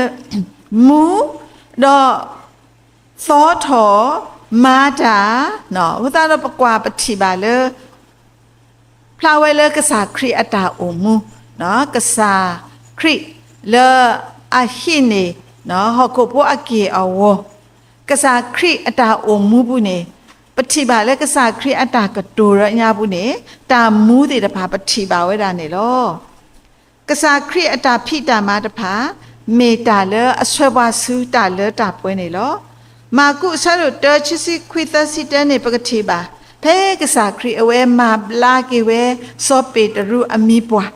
မူ, ဒီးသီထီၣ်, မၤတၢ်, အဃိသတးဒီးပကွၢ်ပထံၣ်ဘၣ်လၢ ဖျါဝဲလၢကစၢ်ခရံာ်အတၢ်အိၣ်မူ, ကစၢ်ခရံာ်လၢအဟံးန့ၢ် ဟီၣ်ခိၣ်ဖိအက့ၢ်အဂီၤ, ကစၢ်ခရံာ်အတၢ်အိၣ်မူပူၤန့ၣ် ပထံၣ်ဘၣ်လၢကစၢ်ခရံာ်အတၢ်ကတိၤလၢညါပူၤန့ၣ် တၢ်မူသ့ၣ်တဖၣ်ပထံၣ်ဘၣ်ဝဲဒၣ်န့ၣ်လီၤ. ကစၢ်ခရံာ်အတၢ်ဖံးတၢ်မၤတဖၣ် မ့ၢ်တၢ်လၢအဆှၢပှၤဆူတၢ်လၢတၢ်ပှဲၤန့ၣ်လီၤ. မၢ်ကူးအဆၢဒိၣ်တၢ ခံဆံခွံ သၢဆံတၢန့ၣ် ပကထံၣ်ဘၣ် ဖဲကစၢ်ခရံာ်အဝဲမၤဘျါက့ၤဝဲ စီၤပ့းတရူးအမံၤပှၢ်,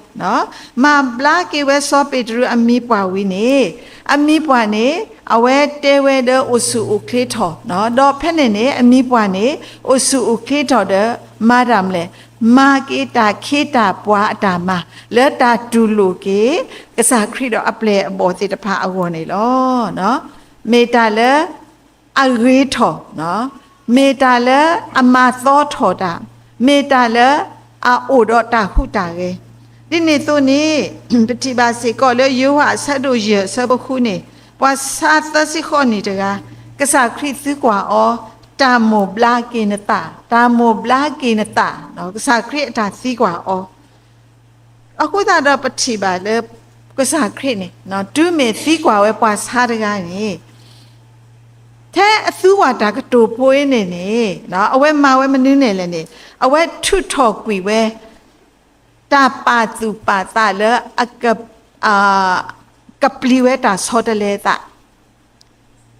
မၤဘျါက့ၤဝဲစီၤပ့းတရူးအမံၤပှၢ်ဝံၤန့ၣ် အမံၤပှၢ်န့ၣ် အဝဲတဲဝဲဒီးအိၣ်ဆူၣ်အိၣ်ချ့ထီၣ်, ဒီးဖဲန့ၣ်န့ၣ် အမံၤပှၢ်န့ၣ် အိၣ်ဆူၣ်အိၣ်ချ့ထီၣ်ဒီး မၤတၢ်မနုၤလဲၣ်, မၤက့ၤတၢ်ခ့တၢ်ပှၤအတၢ်မၤ လၢတၢ်တူၢ်လိာ်က့ၤ ကစၢ်ခရံာ်ဒီးအပျဲၢ်အဘီၣ်သ့ၣ်တဖၣ်အဂီၢ်န့ၣ်လီၤ. မ့ၢ်တၢ်လၢအဂ့ၤထီၣ်, မ့ၢ်တၢ်လၢအမၤသီထီၣ်တၢ်, မ့ၢ်တၢ်လၢအအိၣ်ဒီးတၢ်ဟူးတၢ်ဂဲၤ, ဒ်န့ၣ်အသိးန့ၣ် ပထံၣ်ဘၣ်စ့ၢ်ကီးလၢယိၤဟၣ်အဆၢဒိၣ်ယဲၢ်အဆၢဖိဃုန့ၣ် ပှၤဆါသၢဆံဃိးနံၣ်တဂၤ ကစၢ်ခရံာ်သံကွၢ်အီၤ, တၢ်မိၢ်ဘျါက့ၤနသး, တၢ်မိၢ်ဘျါက့ၤနသး, ကစၢ်ခရံာ်အတၢ်သံကွၢ်အီၤ အဃိသတးဒီးပထံၣ်ဘၣ်လၢ ကစၢ်ခရံာ်န့ၣ် တုၤမ့ၢ်သံကွၢ်ဝဲပှၤဆါတဂၤန့ၣ် ထဲအသူကွၢ်တၢ်ကတိၤဖိအံၤန့ၣ်န့ၣ် အဝဲမၤဝဲမနုၤန့ၣ်လဲၣ်န့ၣ် အဝဲထုးထီၣ်ကွံာ်ဝဲ တၢ်ပာ်သူၣ်ပာ်သးလၢ ကပျံၤဝဲတၢ်ဆီတလဲအသး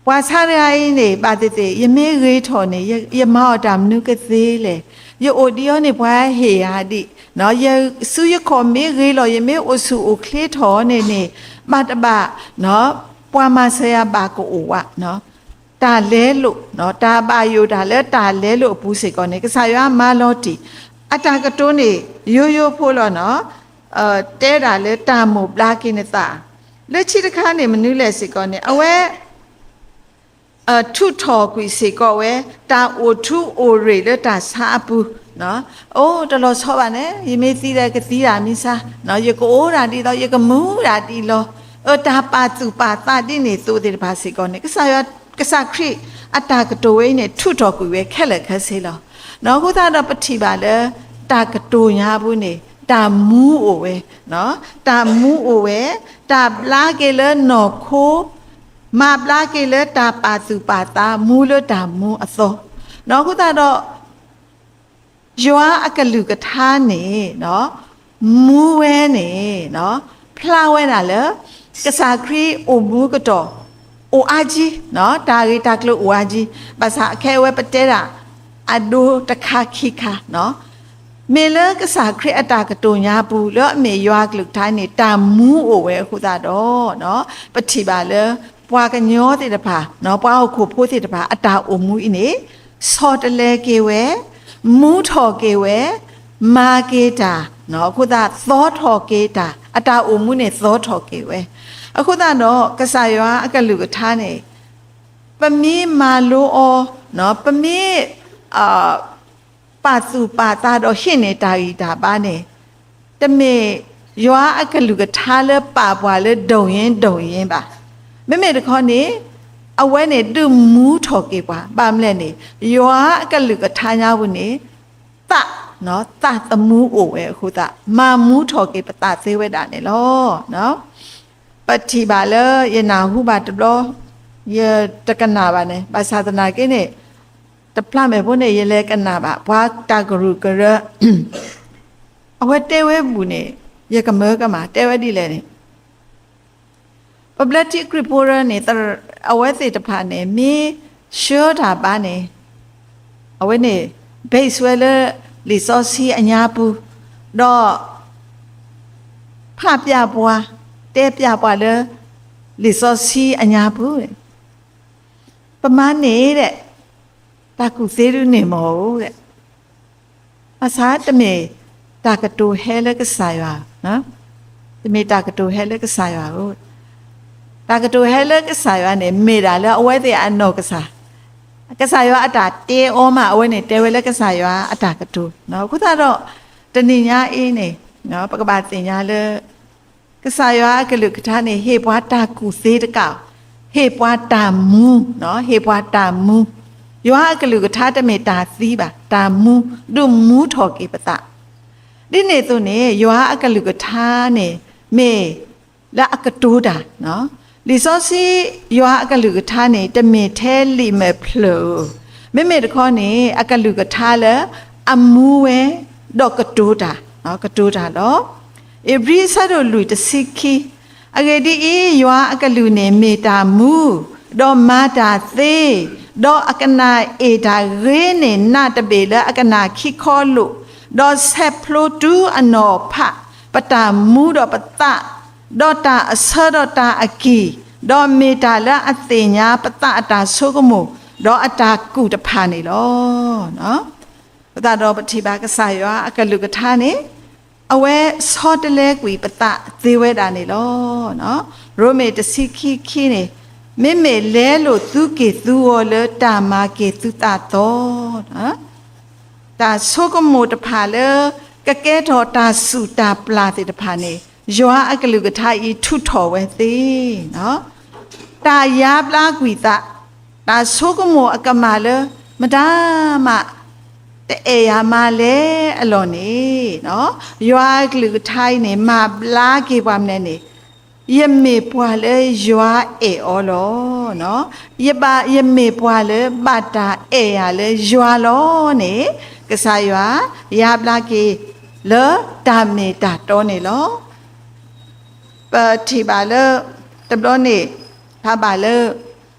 ပှၤဆါတဂၤအံၤန့ၣ် ဘၣ်သ့ၣ်သ့ၣ် ယမ့ၢ်ဂ့ၤထီၣ်န့ၣ် ယမၤအီၣ်တၢ်မနုၤကသ့လဲၣ်. ယအိၣ်ဒံးအီၤန့ၣ် ပှၤဟ့ၣ်ယၤဒံး, ယစုယခီၣ်မ့ၢ်ဂ့ၤလီၤ ယမ့ၢ်အိၣ်ဆူၣ်အိၣ်ချ့ထီၣ်န့ၣ်န့ၣ် ဘၣ်တဘၣ် ပှၤမၤစၢၤယၤဘၣ်ကအိၣ်ဝဲ တၢ်လဲလိာ်, တၢ်ဘၣ်ယိၣ်တၢ်လၢတၢ်လဲလိာ်အပူၤစ့ၢ်ကီးန့ၣ် ကစၢ်ယွၤမၤလီၤတံၢ်, အတၢ်ကတိၤန့ၣ် ယိယိဖိလီၤနီၤ, တဲဒၣ်လၢတၢ်မိၢ်ဘျါက့ၤနသး, လၢခံတခါန့ၣ် မနုၤလဲၣ်စ့ၢ်ကီးန့ၣ် အဝဲ ထုးထီၣ်ကွံာ်စ့ၢ်ကီးဝဲ တၢ်အိၣ်ထူအိၣ်ရ့ၣ်လၢတၢ်ဆါအပူၤ, အိၣ်တလီၤဆီဘၣ်န့ၣ် ယမ့ၢ်သံဒီးကသံဒၣ်မံဆါ, ယကအိၣ်ဒၣ်ဒ်သိး ယကမူဒၣ်ဒ်လီၤ, အတၢ်ပာ်သူၣ်ပာ်သးဒ်န့ၣ်သိးသ့ၣ်တဖၣ်စ့ၢ်ကီးန့ၣ် ကစၢ်ယွၤ ကစၢ်ခရံာ်အတၢ်ကတိၤဝဲအံၤန့ၣ် ထုးထီၣ်ကွံာ်ဝဲခဲလၢာ်ခဲဆ့လီၤ. အဃိသတးဒီးပထံၣ်ဘၣ်လၢ တၢ်ကတိၤညါပူၤန့ၣ် တၢ်မူအိၣ်ဝဲ, တၢ်မူအိၣ်ဝဲ, တၢ်ဘျါက့ၤလၢနီၢ်ခိ, မၤဘျါက့ၤလၢတၢ်ပာ်သူၣ်ပာ်သး မူလၢတၢ်မူအသီ, အဃိသတးဒီး ယွၤအကလုၢ်ကထါန့ၣ် မူဝဲန့ၣ် ဖျါဝဲဒၣ်လၢ ကစၢ်ခရံာ်အိၣ်မူကတီၢ် အိၣ်အါကံ, တၢ်ဂ့ၢ်တၢ်ကျိၤအိၣ်အါကံ, ဘၣ်ဆၣ်အခဲအံၤဝဲပတဲဒၣ် အဒိတခါခံခါ, မ့ၢ်လၢကစၢ်ခရံာ်အတၢ်ကတိၤညါပူၤ လၢအမ့ၢ်ယွၤအကလုၢ်ကထါန့ၣ် တၢ်မူအိၣ်ဝဲအဃိသတးဒီး ပထံၣ်ဘၣ်လၢ ပှၤကညီသ့ၣ်တဖၣ်, ပှၤဟီၣ်ခိၣ်ဖိသ့ၣ်တဖၣ် အတၢ်အိၣ်မူအံၤန့ၣ် ဆီတလဲက့ၤဝဲ, မူထီၣ်က့ၤဝဲ, မၤက့ၤတၢ်, အဃိသတး သီထီၣ်က့ၤတၢ်, အတၢ်အိၣ်မူန့ၣ်သီထီၣ်က့ၤဝဲ, အဃိသတးဒီး ကစၢ်ယွၤအကလုၢ်ကထါန့ၣ် ပမ့ၢ်မၤလိအီၤ, ပမ့ၢ် ပာ်သူၣ်ပာ်သးဒီးဟံးန့ၢ်တၢ်ဂံၢ်တၢ်ဘါန့ၣ် တမ့ၢ်ယွၤအကလုၢ်ကထါလၢပာ်ပှၤလၢဒိၣ်ယ့ဒိၣ်ယ့ဘၣ်. မ့မ့ၢ်တခီန့ၣ် အဝဲန့ၣ်ဒုးမူထီၣ်က့ၤပှၤ ဘၣ်မနုၤလဲၣ်န့ၣ် ယွၤအကလုၢ်ကထါညါပူၤန့ၣ် သး, သးသမူအိၣ်ဝဲအဃိသတး မၤမူထီၣ်က့ၤပသးသ့ဝဲဒၣ်န့ၣ်လီၤ. ပထံၣ်ဘၣ်လၢယနၢ်ဟူဘၣ်တဘျီ, ယတကနၣ်ဘၣ်န့ၣ် ဘၣ်ဆၣ်သနာ်က့န့ၣ် တဖျါမဲာ်ဖိန့ၣ် ယလဲၤကနၣ်ဘၣ် ပှၤတၢ်ကရူၢ်ကရၢ အဝဲတဲဝဲဘူးန့ၣ် ယကမၢကမၣ် တဲဝဲဒ်လဲၣ်န့ၣ် ပဘျၢထံခရံာ်ဖိရၢန့ၣ် အဝဲသ့ၣ်တဖၣ်န့ၣ် မ့ၢ်ဆှၢတၢ်ဘါန့ၣ် အဝဲန့ၣ် base ဝဲလၢလံာ်စီဆှံအညါပူၤ, ဒီး ဖးပျၢ်ပှၤ, တဲပျၢ်ပှၤလၢ လံာ်စီဆှံအညါပူၤ, ပမၤန့ၢ်ဒဲး တၢ်ကူၣ်သ့ဒုးန့ၢ်မီၢ်ဧိၤဒဲး, ဘၣ်ဆၣ်တမ့ၢ်တၢ်ကတိၤဟဲလၢကစၢ်ယွၤ, တမ့ၢ်တၢ်ကတိၤဟဲလၢကစၢ်ယွၤဧိၤ, တၢ်ကတိၤဟဲလၢကစၢ်ယွၤန့ၣ် မ့ၢ်ဒၣ်လၢအဝဲသ့ၣ်အနီၢ်ကစၢ်, ကစၢ်ယွၤအတၢ်တဲအီၤမး အဝဲန့ၣ်တဲဝဲလၢကစၢ်ယွၤအတၢ်ကတိၤ, အဃိသတးဒီး တနံၤညါအံၤန့ၣ် ပကဘၣ်သ့ၣ်ညါလၢ ကစၢ်ယွၤအကလုၢ်ကထါန့ၣ် ဟ့ၣ်ပှၤတၢ်ကူၣ်သ့တကး, ဟ့ၣ်ပှၤတၢ်မူ, ဟ့ၣ်ပှၤတၢ်မူ, ယွၤအကလုၢ်ကထါတမ့ၢ်တၢ်သံဘၣ်, တၢ်မူ, ဒုးမူထီၣ်က့ၤပသး, ဒ်န့ၣ်အသိးန့ၣ် ယွၤအကလုၢ်ကထါန့ၣ် မ့ၢ်လၢအကတိၤတၢ်, လံာ်စီဆှံ ယွၤအကလုၢ်ကထါန့ၣ် တမ့ၢ်ထဲလံာ်မဲာ်ဖျၢၣ်ဧိၤ, မ့မ့ၢ်တခီန့ၣ် အကလုၢ်ကထါလၢအမူဝဲ ဒီးကတိၤတၢ်, ကတိၤတၢ်လီၤ. ဧ့ၤဘြံၤအဆၢဒိၣ်လွံၢ်တဆံခံ, အဂ့ၢ်ဒ်အံၤ, ယွၤအကလုၢ်န့ၣ်မ့ၢ်တၢ်မူ, ဒီးမၤတၢ်သ့, ဒီးအကနၣ်အ့ၣ်တၢ်ဂ့ၤန့ၢ်နးတဘ့ၣ်လၢအကနၣ်ခံခီလိာ်, ဒီးဆဲးဖျိတုၤအနီၢ်ဖး ပတၢ်မူဒီးပသး, ဒီးတၢ်အဆၢဒီးတၢ်အကံၢ်, ဒီးမ့ၢ်တၢ်လၢအသ့ၣ်ညါပသးအတၢ်ဆိကမိၣ်, ဒီးအတၢ်ကူၣ်တဖၣ်န့ၣ်လီၤ. အဃိသတးဒီးပထံၣ်ဘၣ်ကစၢ်ယွၤအကလုၢ်ကထါန့ၣ် အဝဲဆီတလဲကွံာ်ပသးသ့ဝဲဒၣ်န့ၣ်လီၤ. ရိမ့ၤတဆံခံခံန့ၣ်, မ့မ့ၢ်လဲလိာ်သုက့ၢ်သုဂီၤလၢတၢ်မၤက့ၤသုသးသီ, တၢ်ဆိကမိၣ်တဖၣ်လၢ ကကဲထီၣ်တၢ်စူၢ်တၢ်ပျၢ်သ့ၣ်တဖၣ်န့ၣ် ယွၤအကလုၢ်ကထါအံၤထုးထီၣ်ဝဲသ့ တၢ်ယါဘျါကွံာ်သး, တၢ်ဆိကမိၣ်အကမၣ်လၢ မတၤမး တအဲၣ်ယၤမၤလဲၣ်အလီၢ်န့ၣ်, ယွၤအကလုၢ်ကထါအံၤန့ၣ် မၤဘျါက့ၤပှၤမနုၤန့ၣ်, ယမ့ၢ်ပှၤလၢယွၤအဲၣ်အီၤလီၤ. ယဘၣ်, ယမ့ၢ်ပှၤလၢဘၣ်တၢ်အဲၣ်ယၤလၢယွၤလီၤန့ၣ်, ကစၢ်ယွၤယါဘျါက့ၤလၢတၢ်မ့ၢ်တၢ်တီန့ၣ်လီၤ. ပထံၣ်ဘၣ်လၢ တဘျီန့ၣ် ဖးဘၣ်လၢ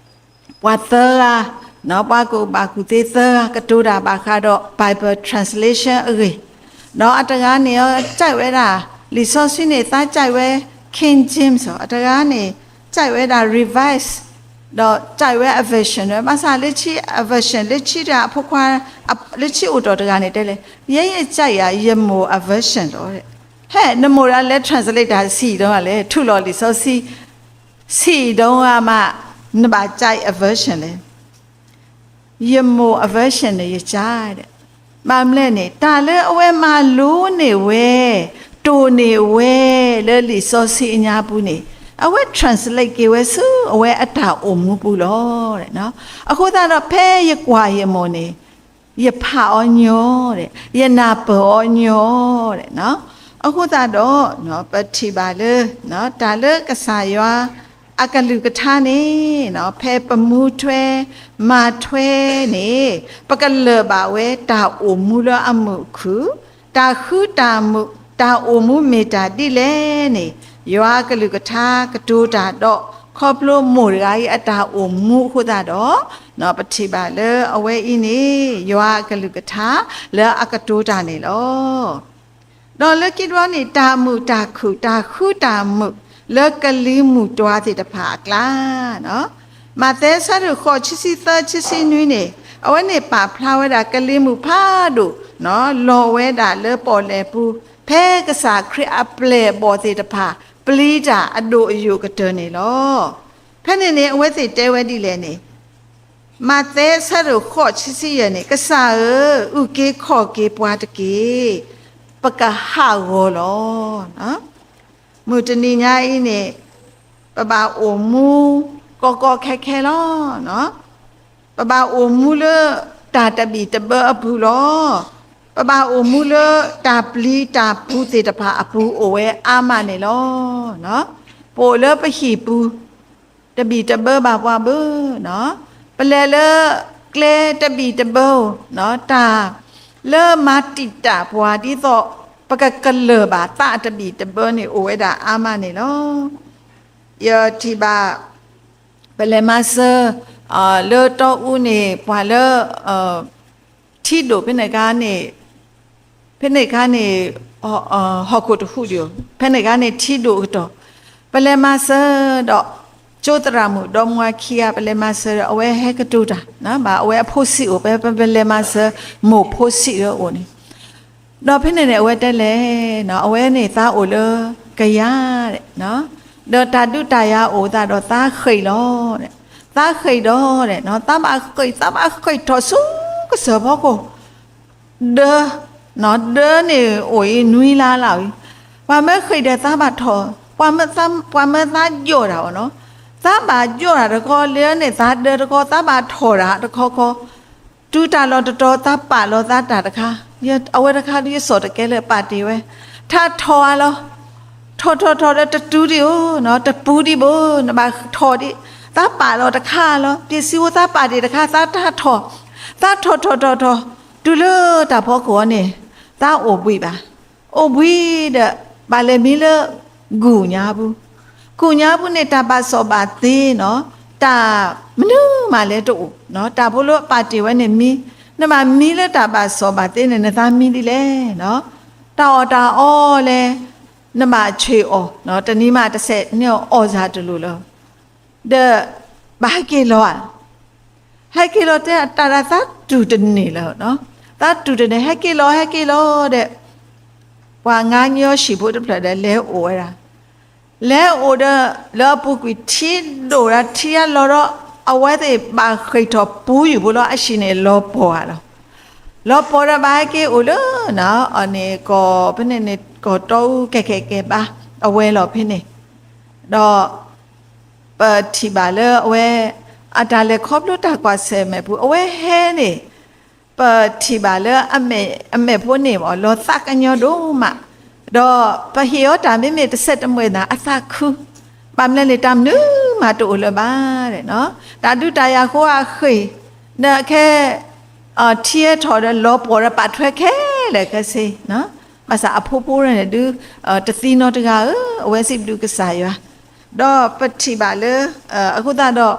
ပှၤသၢဂၤ, ပှၤကူၣ်ဘၣ်ကူၣ်သ့သၢဂၤ ကတိၤတၢ်ဘၣ်ဃးဒီး Bible translation အဂ့ၢ်, ဒီးအတဂၤန့ၣ် ကြိုက်ဝဲဒၣ် လံာ်စီဆှံန့ၣ် သးကြိုက်ဝဲ King James အတဂၤန့ၣ် ကြိုက်ဝဲဒၣ် Revise, ဒီးကြိုက်ဝဲအ version ဘၣ်ဆၣ်လၢခံအ version လၢခံတဂၤအဖိခွါ လၢခံအိၣ်တီၢ်တဂၤန့ၣ်တဲလဲၣ်, ယဲယကြိုက်ယၤ ယမိၢ်အ version လီၤ. ဟဲ နမိၢ်ဒၣ်လဲၤ translate တၢ်ဆံးဒိၣ်ဂၤလဲၣ်, ထုးလီၤလံာ်စီဆှံ ဆံးဒိၣ်ဂၤမး နဘၣ်ကြိုက်အ version လဲၣ်. ယမိၢ်အ version န့ၣ် ယကြိုက်ဒဲး. ဘၣ်မနုၤလဲၣ်န့ၣ် တၢ်လၢအဝဲမၤလိန့ၢ်ဝဲ တိၢ်န့ၢ်ဝဲလၢလံာ်စီဆှံအညါပူၤန့ၣ် အဝဲ translate က့ၤဝဲဆူအဝဲအတၢ်အိၣ်မူပူၤလီၤ. အဃိသတးဒီး ဖဲယကွၢ်ယမိၢ်န့ၣ် ယဖးအီၤညီဒဲး, ယနၢ်ပၢၢ်အီၤညီဒဲး. အဃိသတးဒီး ပထံၣ်ဘၣ်လၢ တၢ်လၢကစၢ်ယွၤအကလုၢ်ကထါန့ၣ် ဖဲပမူထွဲမၤထွဲန့ၣ် ပကလၢာ်ဘၣ်ဝဲတၢ်အိၣ်မူလၢအမုာ်အခုၣ်, တၢ်ဃုတၢ်မုာ် တၢ်အိၣ်မူမ့ၢ်တၢ်ဒ်လဲၣ်န့ၣ် ယွၤအကလုၢ်ကထါကတိၤတၢ်ဒီး ခီဖျိမိၢ်တဂၤအံၤအတၢ်အိၣ်မူအဃိသတးဒီး ပထံၣ်ဘၣ်လၢအဝဲအံၤန့ၣ် ယွၤအကလုၢ်ကထါလၢအကတိၤတၢ်န့ၣ်လီၤ. ဒီးလၢခံတဘျီန့ၣ် တၢ်မုာ်တၢ်ခုၣ် တၢ်ဃုတၢ်မုာ် လၢကလံၤမုၢ်တွၤသ့ၣ်တဖၣ်အကျါ, မးသဲအဆၢဒိၣ်ဃိး ခံဆံသၢ ခံဆံနွံန့ၣ် အဝဲန့ၣ်ပာ်ဖျါဝဲဒၣ်ကလံၤမုၢ်ဖးဒိၣ် လီၤဝဲဒၣ်လၢပီၣ်လဲၣ်ပူၤ ဖဲကစၢ်ခရံာ်အပျဲၢ်အဘီၣ်သ့ၣ်တဖၣ် ပျံၤတၢ်အဒိၣ်အယိာ်ကတၢၢ်န့ၣ်လီၤ. ဖဲန့ၣ်န့ၣ် အဝဲသ့ၣ်တဲဝဲဒ်လဲၣ်န့ၣ် မးသဲအဆၢဒိၣ်ဃိး ခံဆံယဲၢ်န့ၣ် ကစၢ်ဧၢ, အုၣ်က့ၤခီၣ်က့ၤပှၤတက့ၢ်, ပကဟးဂီၤလီၤ. မုၢ်တနံၤညါအံၤန့ၣ် ပဘၣ်အိၣ်မူက ကီကီခဲခဲလီၤ. ပဘၣ်အိၣ်မူလၢတၢ်တဘံၣ်တဘၢအပူၤလီၤ. ပဘၣ်အိၣ်မူလၢတၢ်ပျံၤတၢ်ဖုးသ့ၣ်တဖၣ်အပူၤအိၣ်ဝဲအါမးန့ၣ်လီၤ. ပအိၣ်လၢပဟံၣ်ပူၤ တဘံၣ်တဘၢဘၣ်ပှၤဘၣ်. ပလဲၤလၢကျဲတဘံၣ်တဘၢဧိၤ, တၢ်လၢမၤတံာ်တာ်ပှၤဒ်သိး ပကကလၢၢ်ဘၣ်သးတဘံၣ်တဘၢန့ၣ် အိၣ်ဝဲဒၣ်အါမးန့ၣ်လီၤ. ယထံၣ်ဘၣ် ပလဲၤမၤစၢၤ လၢတီအူန့ၣ် ပှၤလၢ ထံဒိၣ်ဖဲန့ၣ်အခါန့ၣ် ဖဲန့ၣ်အခါန့ၣ် ဟီၣ်ခိၣ်တဟူးဒံးဧိၤ, ဖဲန့ၣ်အခါန့ၣ် ထံဒိၣ်ကတီၢ်, ပလဲၤမၤစၢၤဒီး ကၠိသရၣ်မုၣ်ဒီမါခံဂၤ ပလဲၤမၤစၢၤဒီး အဝဲဟဲကတိၤတၢ် ဘၣ်အဝဲအဖိဆံးအိၣ် ပလဲၤမၤစၢၤ မိၢ်ဖိဆံးအိၣ်န့ၣ် ဒီးဖဲန့ၣ်န့ၣ် အဝဲတဲလဲၣ်, အဝဲန့ၣ်သးအိၣ်လၢကယၤ, ဒီးတၢ်ဒုးတၢ်ယၤအိၣ်သးဒီးသးဃံးလီၤ, သးဃံးဒီး သးဘၣ်ဃံး သးဘၣ်ဃံးထီၣ်ဆူကစၢၢ်ဖီခိၣ် ဒၢ, ဒၢန့ၣ်အိၣ်အံၤနွံလါလီၤအံၤ, ပှၤမၢဃံးဒီးသးဘၣ်ထီၣ်, ပှၤမၢသးယီၢ်တၢ်အီၤနီၤ, သးဘၣ်ယီၢ်တၢ်တခီ လၢန့ၣ်သးဒၢတခီ သးဘၣ်ထီၣ်တၢ်တခီခီ တုၤတၢ်လီၢ်တတီၤ သးပာ်လီၤသးတၢ်တခါ, အဝဲတခါဒုးယစီၣ်တကဲလၢပာ်တ့ၢ်ဝဲ, ထးထီၣ်အါလီၤ, ထီၣ်ထီၣ်ထီၣ်ဒီးတတုၤဒံးဧိၤ, တပူၤဒံးဘၣ်, နဘၣ်ထီၣ်ဒံး, သးပာ်လီၤတခါလီၤ, ပစံးဝဲသးပာ်တ့ၢ်တခါ သးထးထီၣ်, သးထီၣ်ထီၣ်ထီၣ်ထီၣ်, တုၤလၢတၢ်ဖီခိၣ်အီၤန့ၣ် သးအိၣ်ဘှံးဘၣ်, အိၣ်ဘှံးဒီး ဘၣ်လဲၤမံလၢ ကူၣ်ညါပူၤ, ကူၣ်ညါပူၤန့ၣ် တၢ်ဘၣ်စီၣ်ဘၣ်သ့နီၤ, တၢ်မနုၤမးလဲၤတအိၣ်, တၢ်ဖိလၢပာ်တ့ၢ်ဝဲန့ၣ်မံ, နဘၣ်မံလၢတၢ်ဘၣ်စီၣ်ဘၣ်သ့န့ၣ် နသးမံဒ်လဲၣ်, တၢ်အီၣ်တၢ်အီလဲၣ်, နဘၣ်ဆှ့ၣ်အီၣ်, တနံၤမးတစဲးန့ၣ်အီၣ်စၢ်တလိၣ်လၢၤ, ဒီး ဘၣ်ဟဲက့ၤလီၤဧါ ဟဲက့ၤလီၤတဲ တၢ်ဒၣ်သးတူၢ်တန့ၢ်လၢၤ, သးတူၢ်တန့ၢ် ဟဲက့ၤလီၤ ဟဲက့ၤလီၤဒီး ပှၤငါးညီဆံးဖိတဖျၢၣ်ဒီး လဲၤအိၣ်ဝဲဒၣ်, လဲၤအိၣ်ဒီး လၢအပူၤကွံာ်ထံဒိၣ်ဒီးထံအလီၤဒီး အဝဲသ့ၣ်ဘၣ်ဃံးထီၣ်ပူၤယူၢ်ဖိလီၤ အဟံၣ်န့ၣ်လီၤပှီၢ်ဧါလီၤ, လီၤပှီၢ်ဒီးဘၣ်ဟဲက့ၤအိၣ်လၢ အန့ၣ်ကီၢ်ဖဲန့ၣ်န့ၣ် ကီၢ်တီအူကဲကဲကဲဘါ အဝဲလီၤဖဲန့ၣ်, ဒီး ပထံၣ်ဘၣ်လၢအဝဲ အတၢ်လဲၤခီဖျိတၢ်ကွၢ်ဆၢၣ်မဲာ်ပူၤ အဝဲဟဲန့ၣ် ပထံၣ်ဘၣ်လၢအမဲာ်ဖိန့ၣ် လီၤသးကညီၤဒိၣ်မး, ဒီးပဟ့ၣ်အီၤတၢ်မ့မ့ၢ်တဆဲးတမှဲာ်သနာ် အသးခု, ဘၣ်မနုၤလဲၣ် တၢ်မနုၤမးတအိၣ်လၢၤဘၣ်, တၢ်ဒုးတၢ်ယၤဃိအဃံး, နခဲ ထံဟဲထီၣ်ဒီးလီၤပှီၢ်ဒီးပာ်ထွဲခဲလၢာ်ခဲဆ့, ဘၣ်ဆၣ်အဖိဖိန့ၣ်ဒုး တသံနီတဂၤဧၢ, အဝဲစံးဘျုးကစၢ်ယွၤ, ဒီးပထံၣ်ဘၣ်လၢ အဃိသတးဒီး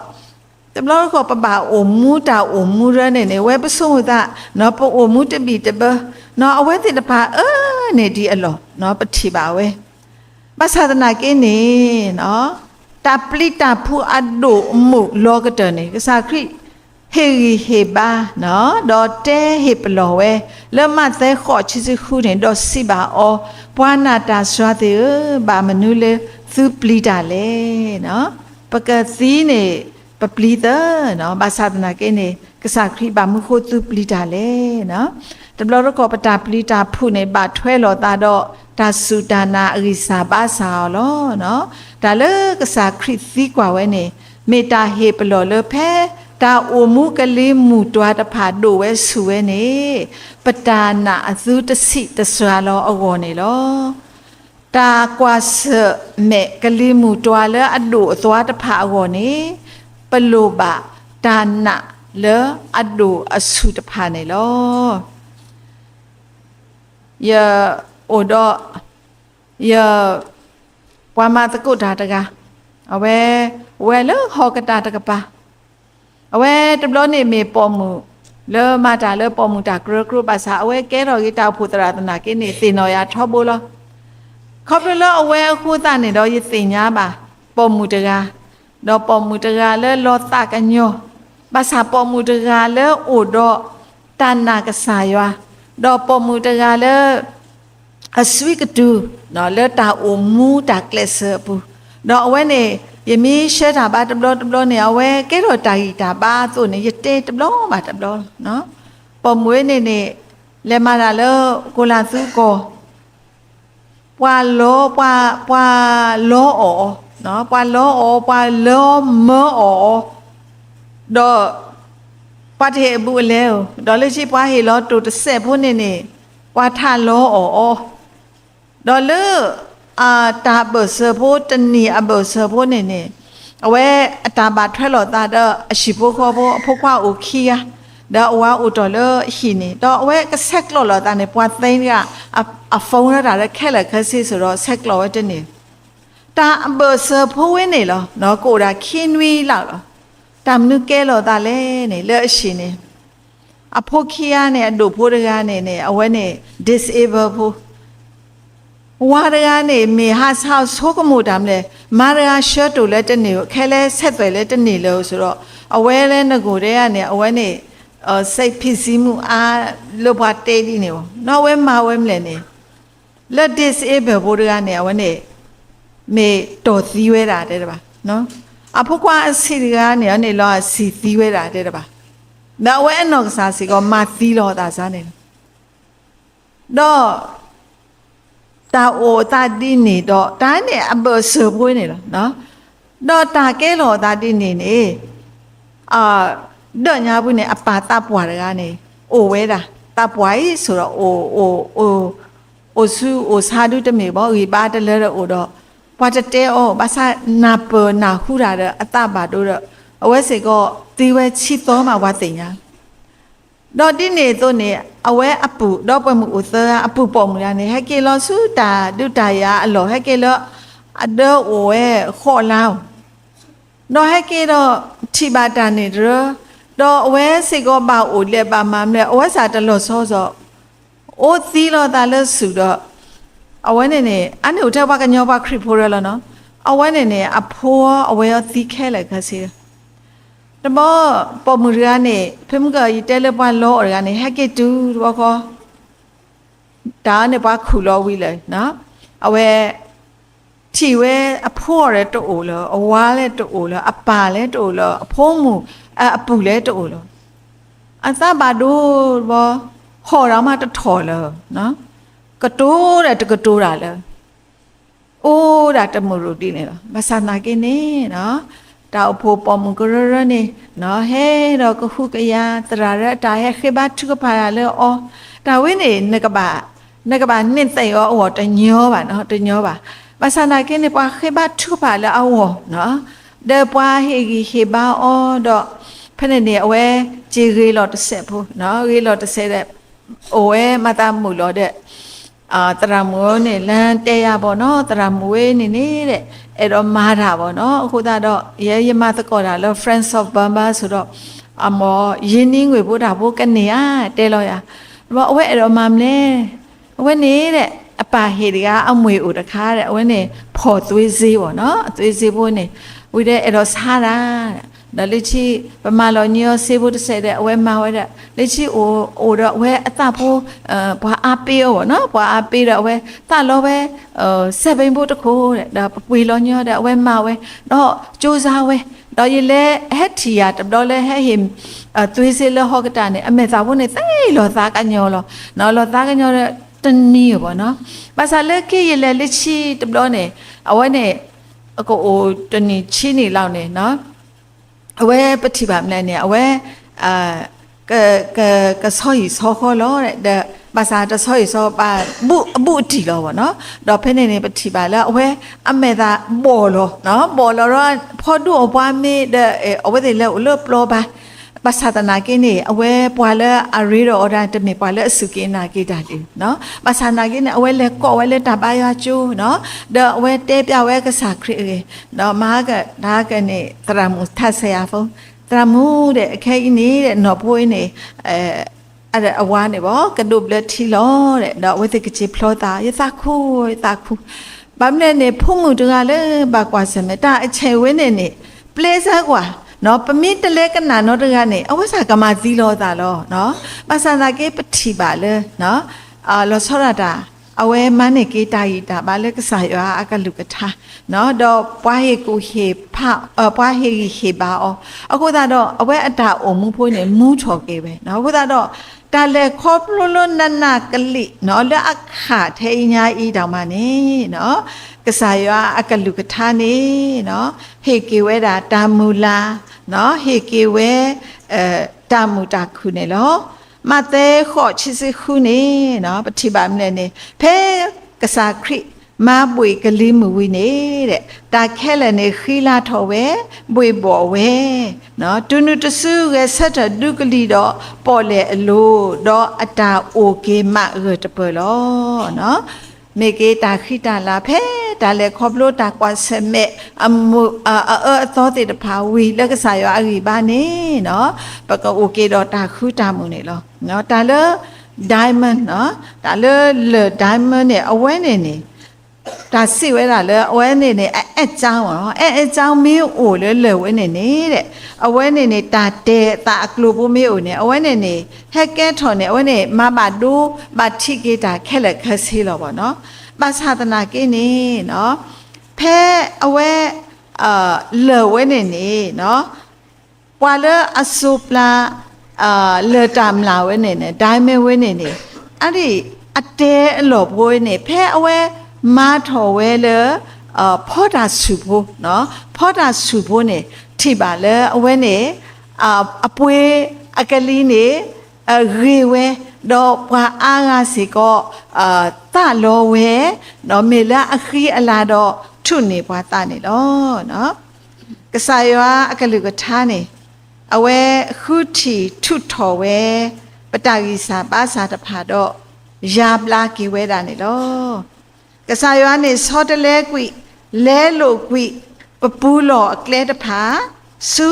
တဘျီတခီၣ်ပဘၣ်အိၣ်မူတၢ်အိၣ်မူရၢန့ၣ်န့ၣ် အဝဲပဆိကမိၣ်သး ပအိၣ်မူတဘံၣ်တဘၢ, အဝဲသ့ၣ်တဖၣ်အၢန့ၢ်ဒံးအလီၢ်, ပထံၣ်ဘၣ်ဝဲ, ဘၣ်ဆၣ်သနာ်က့န့ၣ် တၢ်ပျံၤတၢ်ဖုးအဒိၣ်အမုၢ်လီၤကတၢၢ်န့ၣ် ကစၢ်ခရံာ် ဟ့ၣ်ဂံၢ်ဟ့ၣ်ဘါ ဒီးတဲဟ့ၣ်ပလီၢ်ဝဲ လၢမးသဲဃိးဆံဃုန့ၣ် ဒီးစံးဘၣ်အီၤ, ပှၤနာ်တၢ်စှၤသ့ၣ်ဧၢ, ဘၣ်မနုၤလၢသုပျံၤတၢ်လဲၣ်. ပကသံန့ၣ် ပပျံၤသၢ, ဘၣ်ဆၣ်သနာ်က့န့ၣ် ကစၢ်ခရံာ်ဘၣ်မနုၤဃိသုပျံၤတၢ်လဲၣ်. တဘျီတခီၣ်ပတၢ်ပျံၤတၢ်ဖုးန့ၣ် ဘၣ်ထွဲလိာ်သးဒီး တၢ်စူၢ်တၢ်နာ်အဂံၢ်စၢ်ဘါစၢ်အီၤလီၤ. တၢ်လၢကစၢ်ခရံာ်သံကွၢ်ဝဲန့ၣ် မ့ၢ်တၢ်ဟ့ၣ်ပလီၢ်လၢဖဲ တၢ်အိၣ်မူကလံၤမုၢ်တွၤတဖၣ်ဒိၣ်ဝဲဆူၣ်ဝဲန့ၣ် ပတၢ်နာ်အသုတဆံးတစှၤလီၤအဂီၢ်န့ၣ်လီၤ. တၢ်ကွၢ်ဆၢၣ်မဲာ်ကလံၤမုၢ်တွၤလၢအဒိၣ်အသွါတဖၣ်အဂီၢ်န့ၣ် ပလိၣ်ဘၣ်တၢ်နာ်လၢအဒိၣ်အဆူၣ်တဖၣ်န့ၣ်လီၤ. ယအိၣ်ဒီး ယ ပှၤမၤသကိးတၢ်တဂၤ, အဝဲ ဝဲလၢဟီၣ်ကတၢၢ်တကပၤ, အဝဲတဘျီန့ၣ်မ့ၢ်ပိာ်မုၣ် လၢမၤတၢ်လၢပိာ်မုၣ်တၢ်ကြၢးကြၢး ဘၣ်ဆၣ်အဝဲကဲထီၣ်ဂ့ၤတၢ်အိၣ်ဖှိၣ်သရၣ်သနာ်က့န့ၣ် သ့ၣ်နီၣ်ယၤထီဘိလီၤ. ခီဖျိလၢအဝဲအဃိသတးန့ၣ်ဒီး ယသ့ၣ်ညါဘၣ် ပိာ်မုၣ်တဂၤ, ဒီးပိာ်မုၣ်တဂၤလၢလီၤသးကညီၤ, ဘၣ်ဆၣ်ပိာ်မုၣ်တဂၤလၢအိၣ်ဒီးတၢ်နာ်ကစၢ်ယွၤ, ဒီးပိာ်မုၣ်တဂၤလၢ အစွံကတုၤ လၢတၢ်အိၣ်မူတၢ်ကျဲးစၢးအပူၤ, ဒီးအဝဲန့ၣ် ယမ့ၢ်ရှဲတၢ်ဘါတဘျီတဘျီန့ၣ် အဝဲကဲထီၣ်တၢ်ဂံၢ်တၢ်ဘါအသိးန့ၣ် ယတဲတဘျီဘၣ်တဘျီလီၤ. ပိာ်မုၣ်ဝဲန့ၣ်န့ၣ် လဲၤမၤတၢ်လၢ ကိလၤသူကီၢ် ပှၤလီၤ ပှၤ ပှၤလီအီၣ်အီၤ ပှၤလီအီၣ်, ပှၤလၢမၢအီၣ်အီၤ, ဒီးပှၤတဟ့ၣ်အဘူးအလဲဧိၤ, ဒီးလၢခံပှၤဟ့ၣ်လီၤတိၢ်တစဲးဖိန့ၣ်န့ၣ်, ပှၤထးလီအီၣ်အီၤ, ဒီးလၢ တၢ်အဘၢၣ်စၢၤဖိ တနံၣ်အဘၢၣ်စၢၤဖိန့ၣ်န့ၣ်, အဝဲအတၢ်ဘၣ်ထွဲလိာ်သးဒီးအဟံၣ်ဖိဃီဖိ အဖိခွါအိၣ်ခံဂၤ, ဒီးအဝၤအိၣ်တ့ၢ်လၢဟံၣ်န့ၣ်, ဒီးအဝဲကဆဲးကျိးလိာ်သးန့ၣ် ပှၤသ့တဂၤ အ phone လၢတၢ်လၢခဲလၢာ်ခဲဆ့စ့ၢ်ဒီး ဆဲးကျိးဝဲတန့ၢ် တၢ်အဘၢၣ်စၢၤဖိဝဲန့ၣ်လီၤ, ကအိၣ်ဒၣ်ခံနွံလၢ်လီၤ. တၢ်မနုၤကဲလိာ်သးလဲၣ်န့ၣ် လၢအဟံၣ်န့ၣ်, အဖိခံဂၤန့ၣ် အဒိၣ်ဖိတဂၤန့ၣ်န့ၣ် အဝဲန့ၣ် disable ဖိ, ဝၤတဂၤန့ၣ် မ့ၢ်ဟးဆါအီၤဆိကမိၣ်တၢ်မနုၤလဲၣ်, မါတဂၤဆှၢတိၢ်လၢတန့ၢ်ဧိၤ, ခဲလၢာ်ဆဲးသွဲၣ်လၢတန့ၢ်လၢၤဧိၤစ့ၢ်ဒီး, အဝဲလၢနဂိၢ်တဲယၤန့ၣ် အဝဲန့ၣ် စိတ်ဖိစီးမှု အါလၢပှၤတဲဒ်န့ၣ်အီၤ, နီၢ်အဝဲမၤဝဲမနုၤလဲၣ်န့ၣ် လၢ disable ဖိတဂၤန့ၣ် အဝဲန့ၣ် မ့ၢ်တီၢ်သံဝဲဒၣ်တဲတဘၣ်, အဖိခွါအဆံးတဂၤန့ၣ် အန့ၣ်လီၤအဆံးသံဝဲဒၣ်တဲတဘၣ်, ဒီးအဝဲအနီၢ်ကစၢ်စ့ၢ်ကီး မၤသံလီၤအသးစ့ၢ်န့ၣ်လီၤ. ဒီး တၢ်အိၣ်အသးဒ်န့ၣ်ဒီး တၢ်န့ၣ်အဘၢၣ်စၢၤဖိန့ၣ်လီၤ. ဒီးတၢ်ကဲလီၤအသးဒ်န့ၣ်န့ၣ် ဒၣ်ညါပူၤန့ၣ် အပၢ်သးပှၢ်တဂၤန့ၣ် အိၣ်ဝဲဒၣ်, သးပှၢ်အံၤစ့ၢ်ဒီး အိၣ်ဆူၣ်အိၣ်ဆါဒုတမ့ၢ်ဘၣ်, ဂံၢ်ဘါတလၢဒီးအိၣ်ဒီး ပှၤတတဲအီၤ, ဘၣ်ဆၣ်နၢ်ပၢၢ်နၢ်ဟူတၢ်ဒီးအသးဘၣ်ဒိဒီး အဝဲစ့ၢ်ကီးသံဝဲဆံသီမး ပှၤသ့ၣ်ညါ ဒီးဒ်န့ၣ်အသိးန့ၣ် အဝဲအပုၢ် ဒီပုၢ်ဝဲၢ်မုၣ်အိၣ်သၢ, အပုၢ်ပိာ်မုၣ်တဂၤန့ၣ် ဟဲက့ၤလီၤဆူတၢ်ဒုးတၢ်ယၤအလီၢ်, ဟဲက့ၤလၢအဒၢအိၣ်ဝဲဃိးလါဧိၤ, ဒီးဟဲက့ၤဒီးထံၣ်ဘၣ်တၢ်န့ၣ်တရၢ, ဒီးအဝဲစ့ၢ်ကီးဘၣ်အိၣ်လဲၣ်ဘၣ်မၤမလဲၣ်, အဝဲစ့ၢ်တလီၤဆီစီၤ အိၣ်သံလီၤသးလၢစုၣ်ဒီး အဝဲန့ၣ်န့ၣ် အန့ၣ်အိၣ်ထဲပှၤကညီပှၤခရံာ်ဖိတဂၤလီၤနီၤ, အဝဲန့ၣ်န့ၣ် အဖိအဝဲအီၤသံခဲလၢာ်ခဲဆ့ တဘျီ ပိာ်မုၣ်တဂၤန့ၣ် ဖဲမုၢ်ကယတဲလၢပှၤလီအီၣ်တဂၤန့ၣ် ဟဲက့ၤတုၤတဘျီဃီ တၢ်အန့ၣ်ပှၤခူၣ်လီၤဝံၤလၢ အဝဲ ထံၣ်ဝဲအဖိအီၤဒီးတအိၣ်လၢၤ, အဝၤလၢတအိၣ်လၢၤ, အပၢ်လၢတအိၣ်လၢၤ, အဖိမုၣ် အပုၢ်လၢတအိၣ်လၢၤ, အသးဘၣ်ဒိတဘျီ ဟီၣ်ဒီးမးတထီၣ်လၢၤ, ကတိၤဒီးတကတိၤတၢ်လၢၤ အိၣ်ဒၣ်တမုာ်ရိၤဒ်န့ၣ်လီၤ. ဘၣ်ဆၣ်သနာ်က့န့ၣ် တၢ်အိၣ်ဖှိၣ်ပိာ်မုၣ်ကရၢရၢန့ၣ် ဟဲဒီးကဟုကယာ်သရၣ်ရၢအတၢ်ဟဲဃ့ဘါထုကဖၣ်တၢ်လၢအီၤ, တၢ်ဝဲန့ၣ် နကဘၣ်န့ၢ်သံအီၤအဂီၢ်တညီဘၣ်, တညီဘၣ်. ဘၣ်ဆၣ်သနာ်က့န့ၣ် ပှၤဃ့ဘါထုကဖၣ်လၢအဂီၢ် ဒီးပှၤဟ့ၣ်ဂံၢ်ဟ့ၣ်ဘါအီၤဒီး ဖဲန့ၣ်န့ၣ် အဝဲက့ၤဂ့ၤလီၤတစဲးဖိ, ဂ့ၤလီၤတစဲးဒီး အိၣ်ဝဲမၤသးမုာ်လီၤဒီး သရၣ်မုၣ်ဝဲန့ၣ် လၢတဲယၤဘၣ်နီၤ, သရၣ်မုၣ်ဝဲန့ၣ်န့ၣ်ဒီး အဲၣ်ဒိးမၤတၢ်ဘၣ်နီၤ, အဃိသတးဒီး ယဲယမၤသကိးတၢ်လၢ Friends of Burma စ့ၢ်ဒီး အမ့ၢ်ယ့နံငွေဖိတၢ်ဖိကန့ၢ်ဧါ တဲလီၤယၤ, ဒီးအဝဲအဲၣ်ဒိးမၤမလဲၣ်, အဝဲန့ၣ်ဒီး အပၢ်ဟ့ၣ်တဂၤအမှ့ၢ်အိၣ်တခါဒီး အဝဲန့ၣ် ဖီၣ်သွ့စ့ဘၣ်နီၤ, အသွ့စ့ဖိန့ၣ် ဝံၤဒီးအဲၣ်ဒိးဆါတၢ် ဒီးလၢခံ ပမၤလီၤညီစ့ဖိတစဲးဒီး အဝဲမၤဝဲဒၣ် လၢခံအိၣ်ဒီးအဝဲအသးဖိ ပှၤအါပ့အီၤဘၣ်နီၤ, ပှၤအါပ့ဒီးအဝဲသးလီဝဲ စဲးဘီဖိတခိၣ်ဒီး ဒီးပပှ့ၤလီၤညီဒီးအဝဲမၤဝဲ ဒီးကၠိစါဝဲ, ဒီးယလဲၤဟဲထံၣ်ယၤတဘျီလၢဟဲဟ့ၣ် သွ့စ့လၢဟီၣ်ကတၢၢ်န့ၣ် အမဲာ်သၣ်ဖိန့ၣ် သ့လီၤသးကညီၤလီၤ, လီၤသးကညီၤဒီးတနံၤဘၣ်နီၤ, ဘၣ်ဆၣ်လၢခံယလဲၤလၢခံတဘျီန့ၣ် အဝဲန့ၣ် ကအိၣ်တနံၣ်ဆံနံၣ်လီၤန့ၣ် အဝဲပထံၣ်ဘၣ်မနုၤလဲၣ်န့ၣ် အဝဲ က က ကဆီဟံၣ်ဆီဃီလီၤ, ဒီးဘၣ်ဆၣ်တဆီဟံၣ်ဆီဃီဘၣ် အဘူးအတံၢ်လီၤဘၣ်နီၤ, ဒီးဖဲန့ၣ်န့ၣ် ပထံၣ်ဘၣ်လၢအဝဲ အမဲာ်သၣ်ဘီၣ်လီၤ, ဘီၣ်လီၤဒီး ဖီဒူအီၣ်ပှၤမ့ၢ်ဒီး အဝဲသ့ၣ်လဲၤအိၣ်လၢပျီဘါ, ဘၣ်ဆၣ်သနာ်က့န့ၣ် အဝဲပှၤလၢအရ့ဒီးအီၤဒၣ် တမ့ၢ်ပှၤလၢအစူၢ်က့ၤနာ်က့ၤတၢ်ဒ်န့ၣ်, ဘၣ်ဆၣ်သနာ်က့န့ၣ် အဝဲလဲၤကိးဝဲလၢတၢ်ဘါယွၤကၠိနီၤ, ဒီးအဝဲတဲပျးဝဲကစၢ်ခရံာ်အဂ့ၢ်, ဒီးမၤကဒါက့ၤန့ၣ် သရၣ်မုၣ်ထးစဲးယၤဖိ, သရၣ်မုၣ်ဒီး အခဲအံၤန့ၣ်ဒီး နီၢ်ဖိအံၤန့ၣ် အဝၤန့ၣ်ဘၣ် ကဒိးဘျၢထံလီၤဒီး အဝဲသ့ၣ်ကစံးဖျီသး ယသးခု ယသးခု, ဘၣ်မနုၤလဲၣ်န့ၣ် ဖိမုၣ်တဂၤလၢဘၣ်ကွၢ်ဆၢၣ်မဲာ် တၢ်အဆဲးဝဲန့ၣ်န့ၣ် ပျဲစၢ်ကွၢ်, ပမ့ၢ်တလဲၤကနၣ်နီတဂၤန့ၣ် အဝဲစ့ၢ်ကမၤသံလီၤအသးလီၤ, ဘၣ်ဆၣ်သနာ်က့ပထံၣ်ဘၣ်လၢ လီၤဆီဒၣ်တၢ် အဝဲမၤန့ၢ်က့ၤတၢ်ဂံၢ်တၢ်ဘါလၢကစၢ်ယွၤအကလုၢ်ကထါ, ဒီးပှၤဟ့ၣ်ကူၣ်ဟ့ၣ်ဖး ပှၤဟ့ၣ်ဂံၢ်ဟ့ၣ်ဘါအီၤ, အဃိသတးဒီး အဝဲအတၢ်အိၣ်မူဖိန့ၣ် မူထီၣ်က့ၤဝဲ, အဃိသတးဒီး တၢ်လဲၤခီဖျိလၢနးနးကလံာ် လၢအခးထဲအံၤညါအံၤတၢ်မၤန့ၣ် ကစၢ်ယွၤအကလုၢ်ကထါန့ၣ် ဟ့ၣ်က့ၤဝဲဒၣ်တၢ်မုၢ်လၢ်, ဟ့ၣ်က့ၤဝဲ တၢ်မုာ်တၢ်ခုၣ်န့ၣ်လီၤ. မးသဲဃိးဆံဃုန့ၣ် ပထံၣ်ဘၣ်မနုၤလဲၣ်န့ၣ် ဖဲကစၢ်ခရံာ်မၤဘှ့ၣ်ကလံၤမုၢ်ဝံၤန့ၣ် တၢ်ခဲလၢာ်န့ၣ်ဃံလၤထီၣ်ဝဲ, ဘှ့ၣ်ဘီၣ်ဝဲ, တုၤနုၤတစုဂဲၤဆၢထၢၣ်ဒုးကလံၤဒီး ပီၣ်လဲၣ်အလိၤ, ဒီးအတၢ်အိၣ်က့ၤမးဂၢၢ်တပၢၢ်လီၤ. မ့ၢ်က့ၤတၢ်ဃံတၢ်လၤဖဲ တၢ်လဲၤခီဖျိတၢ်ကွၢ်ဆၢၣ်မဲာ် အအၢအသီသ့ၣ်တဖၣ်ဝံၤလၢကစၢ်ယွၤအဂံၢ်ဘါန့ၣ် ပကအိၣ်က့ၤဒီးတၢ်ဃံတၢ်မုာ်န့ၣ်လီၤ. တၢ်လၢ diamond, တၢ်လၢလၢၢ် diamond န့ၣ် အဝဲန့ၣ်န့ၣ် တၢ်စံးဝဲဒၣ်လၢအဝဲန့ၣ်န့ၣ် အအဲၣ်ကၠီမ့ၢ်နီၤ, အဲၣ်ကၠီမ့ၢ်အိၣ်လၢလၢၢ်ဝဲန့ၣ်န့ၣ် အဝဲန့ၣ်န့ၣ် တၢ်တဲာ်အသးအကျိၤဖိမ့ၢ်အိၣ်န့ၣ် အဝဲန့ၣ်န့ၣ် ဟဲကဲထီၣ်န့ၣ် အဝဲန့ၣ် မၤဘၣ်ဒိဘၣ်ထံးက့ၤတၢ်ခဲလၢာ်ခဲဆ့လီၤဘၣ်နီၤ. ဘၣ်ဆၣ်သနာ်က့န့ၣ် ဖဲအဝဲ လၢၢ်ဝဲန့ၣ်န့ၣ် ပှၤလၢအစိးပျၤ လၢၢ်တၢ်မျၢ်ဝဲန့ၣ်န့ၣ် diamond ဝဲန့ၣ်န့ၣ် အဒၣ်အတဲအလီၢ်ဖိဝဲန့ၣ် ဖဲအဝဲမၤထီၣ်ဝဲလၢ ဖီတၢ်ဆူၣ်ဖိ, ဖီတၢ်ဆူၣ်ဖိန့ၣ် ထံၣ်ဘၣ်လၢအဝဲန့ၣ် အပှ့ၤအကလံၤန့ၣ် ဂ့ၤဝဲ, ဒီးပှၤအါဂၤစ့ၢ်ကီး သးလီဝဲ, မ့ၢ်လၢအဃံအလၤဒီးထူၣ်န့ၢ်ပှၤသးန့ၣ်လီၤ. ကစၢ်ယွၤအကလုၢ်ကထါန့ၣ် အဝဲဃုထံၣ်ထုးထီၣ်ဝဲ ပတၢ်ဂံၢ်စၢ်ဘါစၢ်တဖၣ်ဒီး ယါဘျါက့ၤဝဲဒၣ်န့ၣ်လီၤ. ကစၢ်ယွၤန့ၣ်ဆီတလဲကွံာ်, လဲလိာ်ကွံာ် ပပူၤလီၢ်အကျဲတဖၣ် ဆူ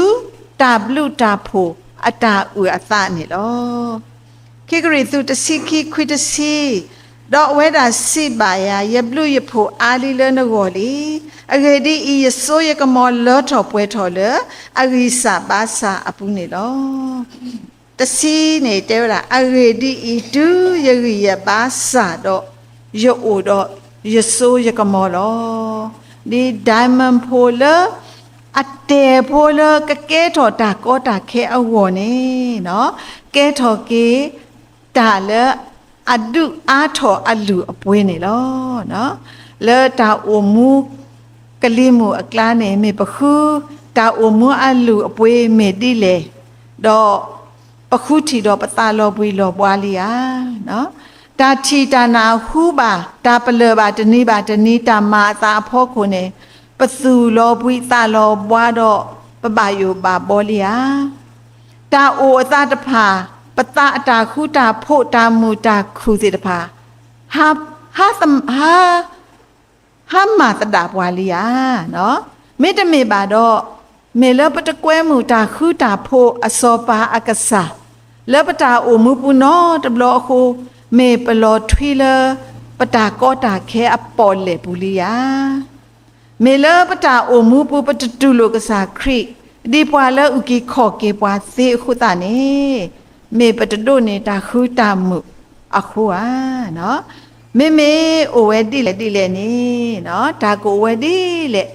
တၢ်ဘျုးတၢ်ဖှိၣ်အတၢ်အုၣ်အသးန့ၣ်လီၤ. ခံကရံၣ်သူးတဆံခံခွံတဆံ, ဒီးအဝဲဒၣ်စံးဘၣ်ယၤ, ယဘျုးယဖှိၣ်အါလံလၢနဂီၢ်လံ. အဂ့ၢ်ဒ်အံၤ, ယစိယကမီၤလၢထီၣ်ပှဲၤထီၣ်လၢ အဂံၢ်စၢ်ဘါစၢ်အပူၤန့ၣ်လီၤ. တဆံန့ၣ်တဲဝဲဒၣ်, အဂ့ၢ်ဒ်အံၤ, တုၤယဂံၢ်ယဘါစၢ်ဒီး, ယအိၣ်ဒီးယစိယကမီၤလီၤ. ဒ် diamond ဖိလၢ အတဲာ်ဖိလၢကကဲထီၣ်တၢ်ကီတၢ်ခဲအဂီၢ်န့ၣ်, ကဲထီၣ်က့ၤ တၢ်လၢအဒုးအါထီၣ်အလုၢ်အပှ့ၤန့ၣ်လီၤ. လၢတၢ်အိၣ်မူကလံၤမုၢ်အကျါန့ၣ် မ့ၢ်ပဃု တၢ်အိၣ်မူအလုၢ်အပှ့ၤမ့ၢ်ဒ်လဲၣ်, ဒီးပဃုထံၣ်ဒီးပသးလီၤဘှံးလီၤဘှါလံဧါ. တၢ်ထံၣ်တၢ်နၢ်ဟူဘၣ် တၢ်ပလၢၢ်ဘၣ်တနံၤဘၣ်တနံၤ တၢ်မၤအသးအဖီခိၣ်န့ၣ် ပသူၣ်လီၤဘှံးသးလီၤဘှါဒီး ပဘၣ်ယိၣ်ဘၣ်ဘီလံဧါ. တၢ်အိၣ်အသးတဖၣ် ပသးအတၢ်ဃူတၢ်ဖိး တၢ်မုာ်တၢ်ခုၣ်သ့ၣ်တဖၣ် ဟါ ဟါ ဟါမၢ်သဒၣ်ပှၤလံဧါ. မ့တမ့ၢ်ဘၣ်ဒီး, မ့ၢ်လၢပတကွဲမုာ်တၢ်ဃူတၢ်ဖိးအစီၤပၤအကစၢ် လၢပတၢ်အိၣ်မူပူၤနီတဘျီအဃိ, မ့ၢ်ပလီၤထွံလၢ ပတၢ်ကီတၢ်ခဲအပီၣ်လဲၣ်ပူၤလံဧါ. မ့ၢ်လၢပတၢ်အိၣ်မူပူၤ ပတတူၢ်လိာ်ကစၢ်ခရံာ် ဒ်ပှၤလၢအုၣ်က့ၤခီၣ်က့ၤပှၤသ့အဃိသတးန့ၣ်, မ့ၢ်ပတဒိးန့ၢ်တၢ်ဃူတၢ်မုာ်အဃိဧါ. မ့မ့ၢ်အိၣ်ဝဲဒ်လဲၣ်ဒ်လဲၣ်န့ၣ်, တၢ်ကအိၣ်ဝဲဒ်လဲၣ်,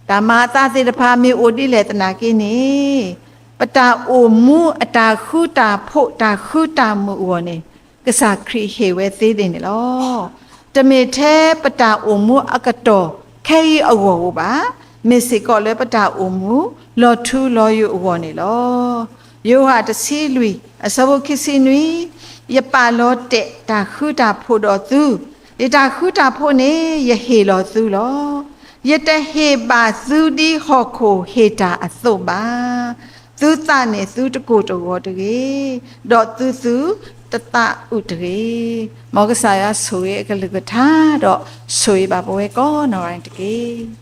တၢ်မၤအသးသ့ၣ်တဖၣ်မ့ၢ်အိၣ်ဒ်လဲၣ်သနာ်က့န့ၣ်, ပတၢ်အိၣ်မူအတၢ်ဃူတၢ်ဖိး တၢ်ဃူတၢ်မုာ်အဂီၢ်န့ၣ် ကစၢ်ခရံာ်ဟ့ၣ်ဝဲသ့ဒ်န့ၣ်လီၤ. တမ့ၢ်ထဲပတၢ်အိၣ်မူအကတီၢ်ခဲအံၤအဂီၢ်ဧိၤဘၣ်, မ့ၢ်စ့ၢ်ကီးလၢပတၢ်အိၣ်မူလီၤထူလီၤယိာ်အဂီၢ်န့ၣ်လီၤ. ယိၤဟၣ်တဆံလွံၢ် အဆၢဖိခံဆံနွံ, ယပာ်လီၤတဲာ်တၢ်ဃူတၢ်ဖိးဒီးသု, ယတၢ်ဃူတၢ်ဖိးန့ၣ် ယဟ့ၣ်လီၤသုလီၤ. ယတဟ့ၣ်ဘၣ်သုဒ်ဟီၣ်ခိၣ်ဟ့ၣ်တၢ်အသိးဘၣ်. သုသးန့ၣ်သုတကိၢ်တဂီၤတဂ့ၤ, ဒီးသုသုတသးအုးတဂ့ၤ. မ်ကစၢ်ယွၤဆိၣ်ဂ့ၤအကလုၢ်ကထါဒီး ဆိၣ်ဂ့ၤဘၣ်ပဝဲကိးနီၢ်ဂၤဒဲးတက့ၢ်.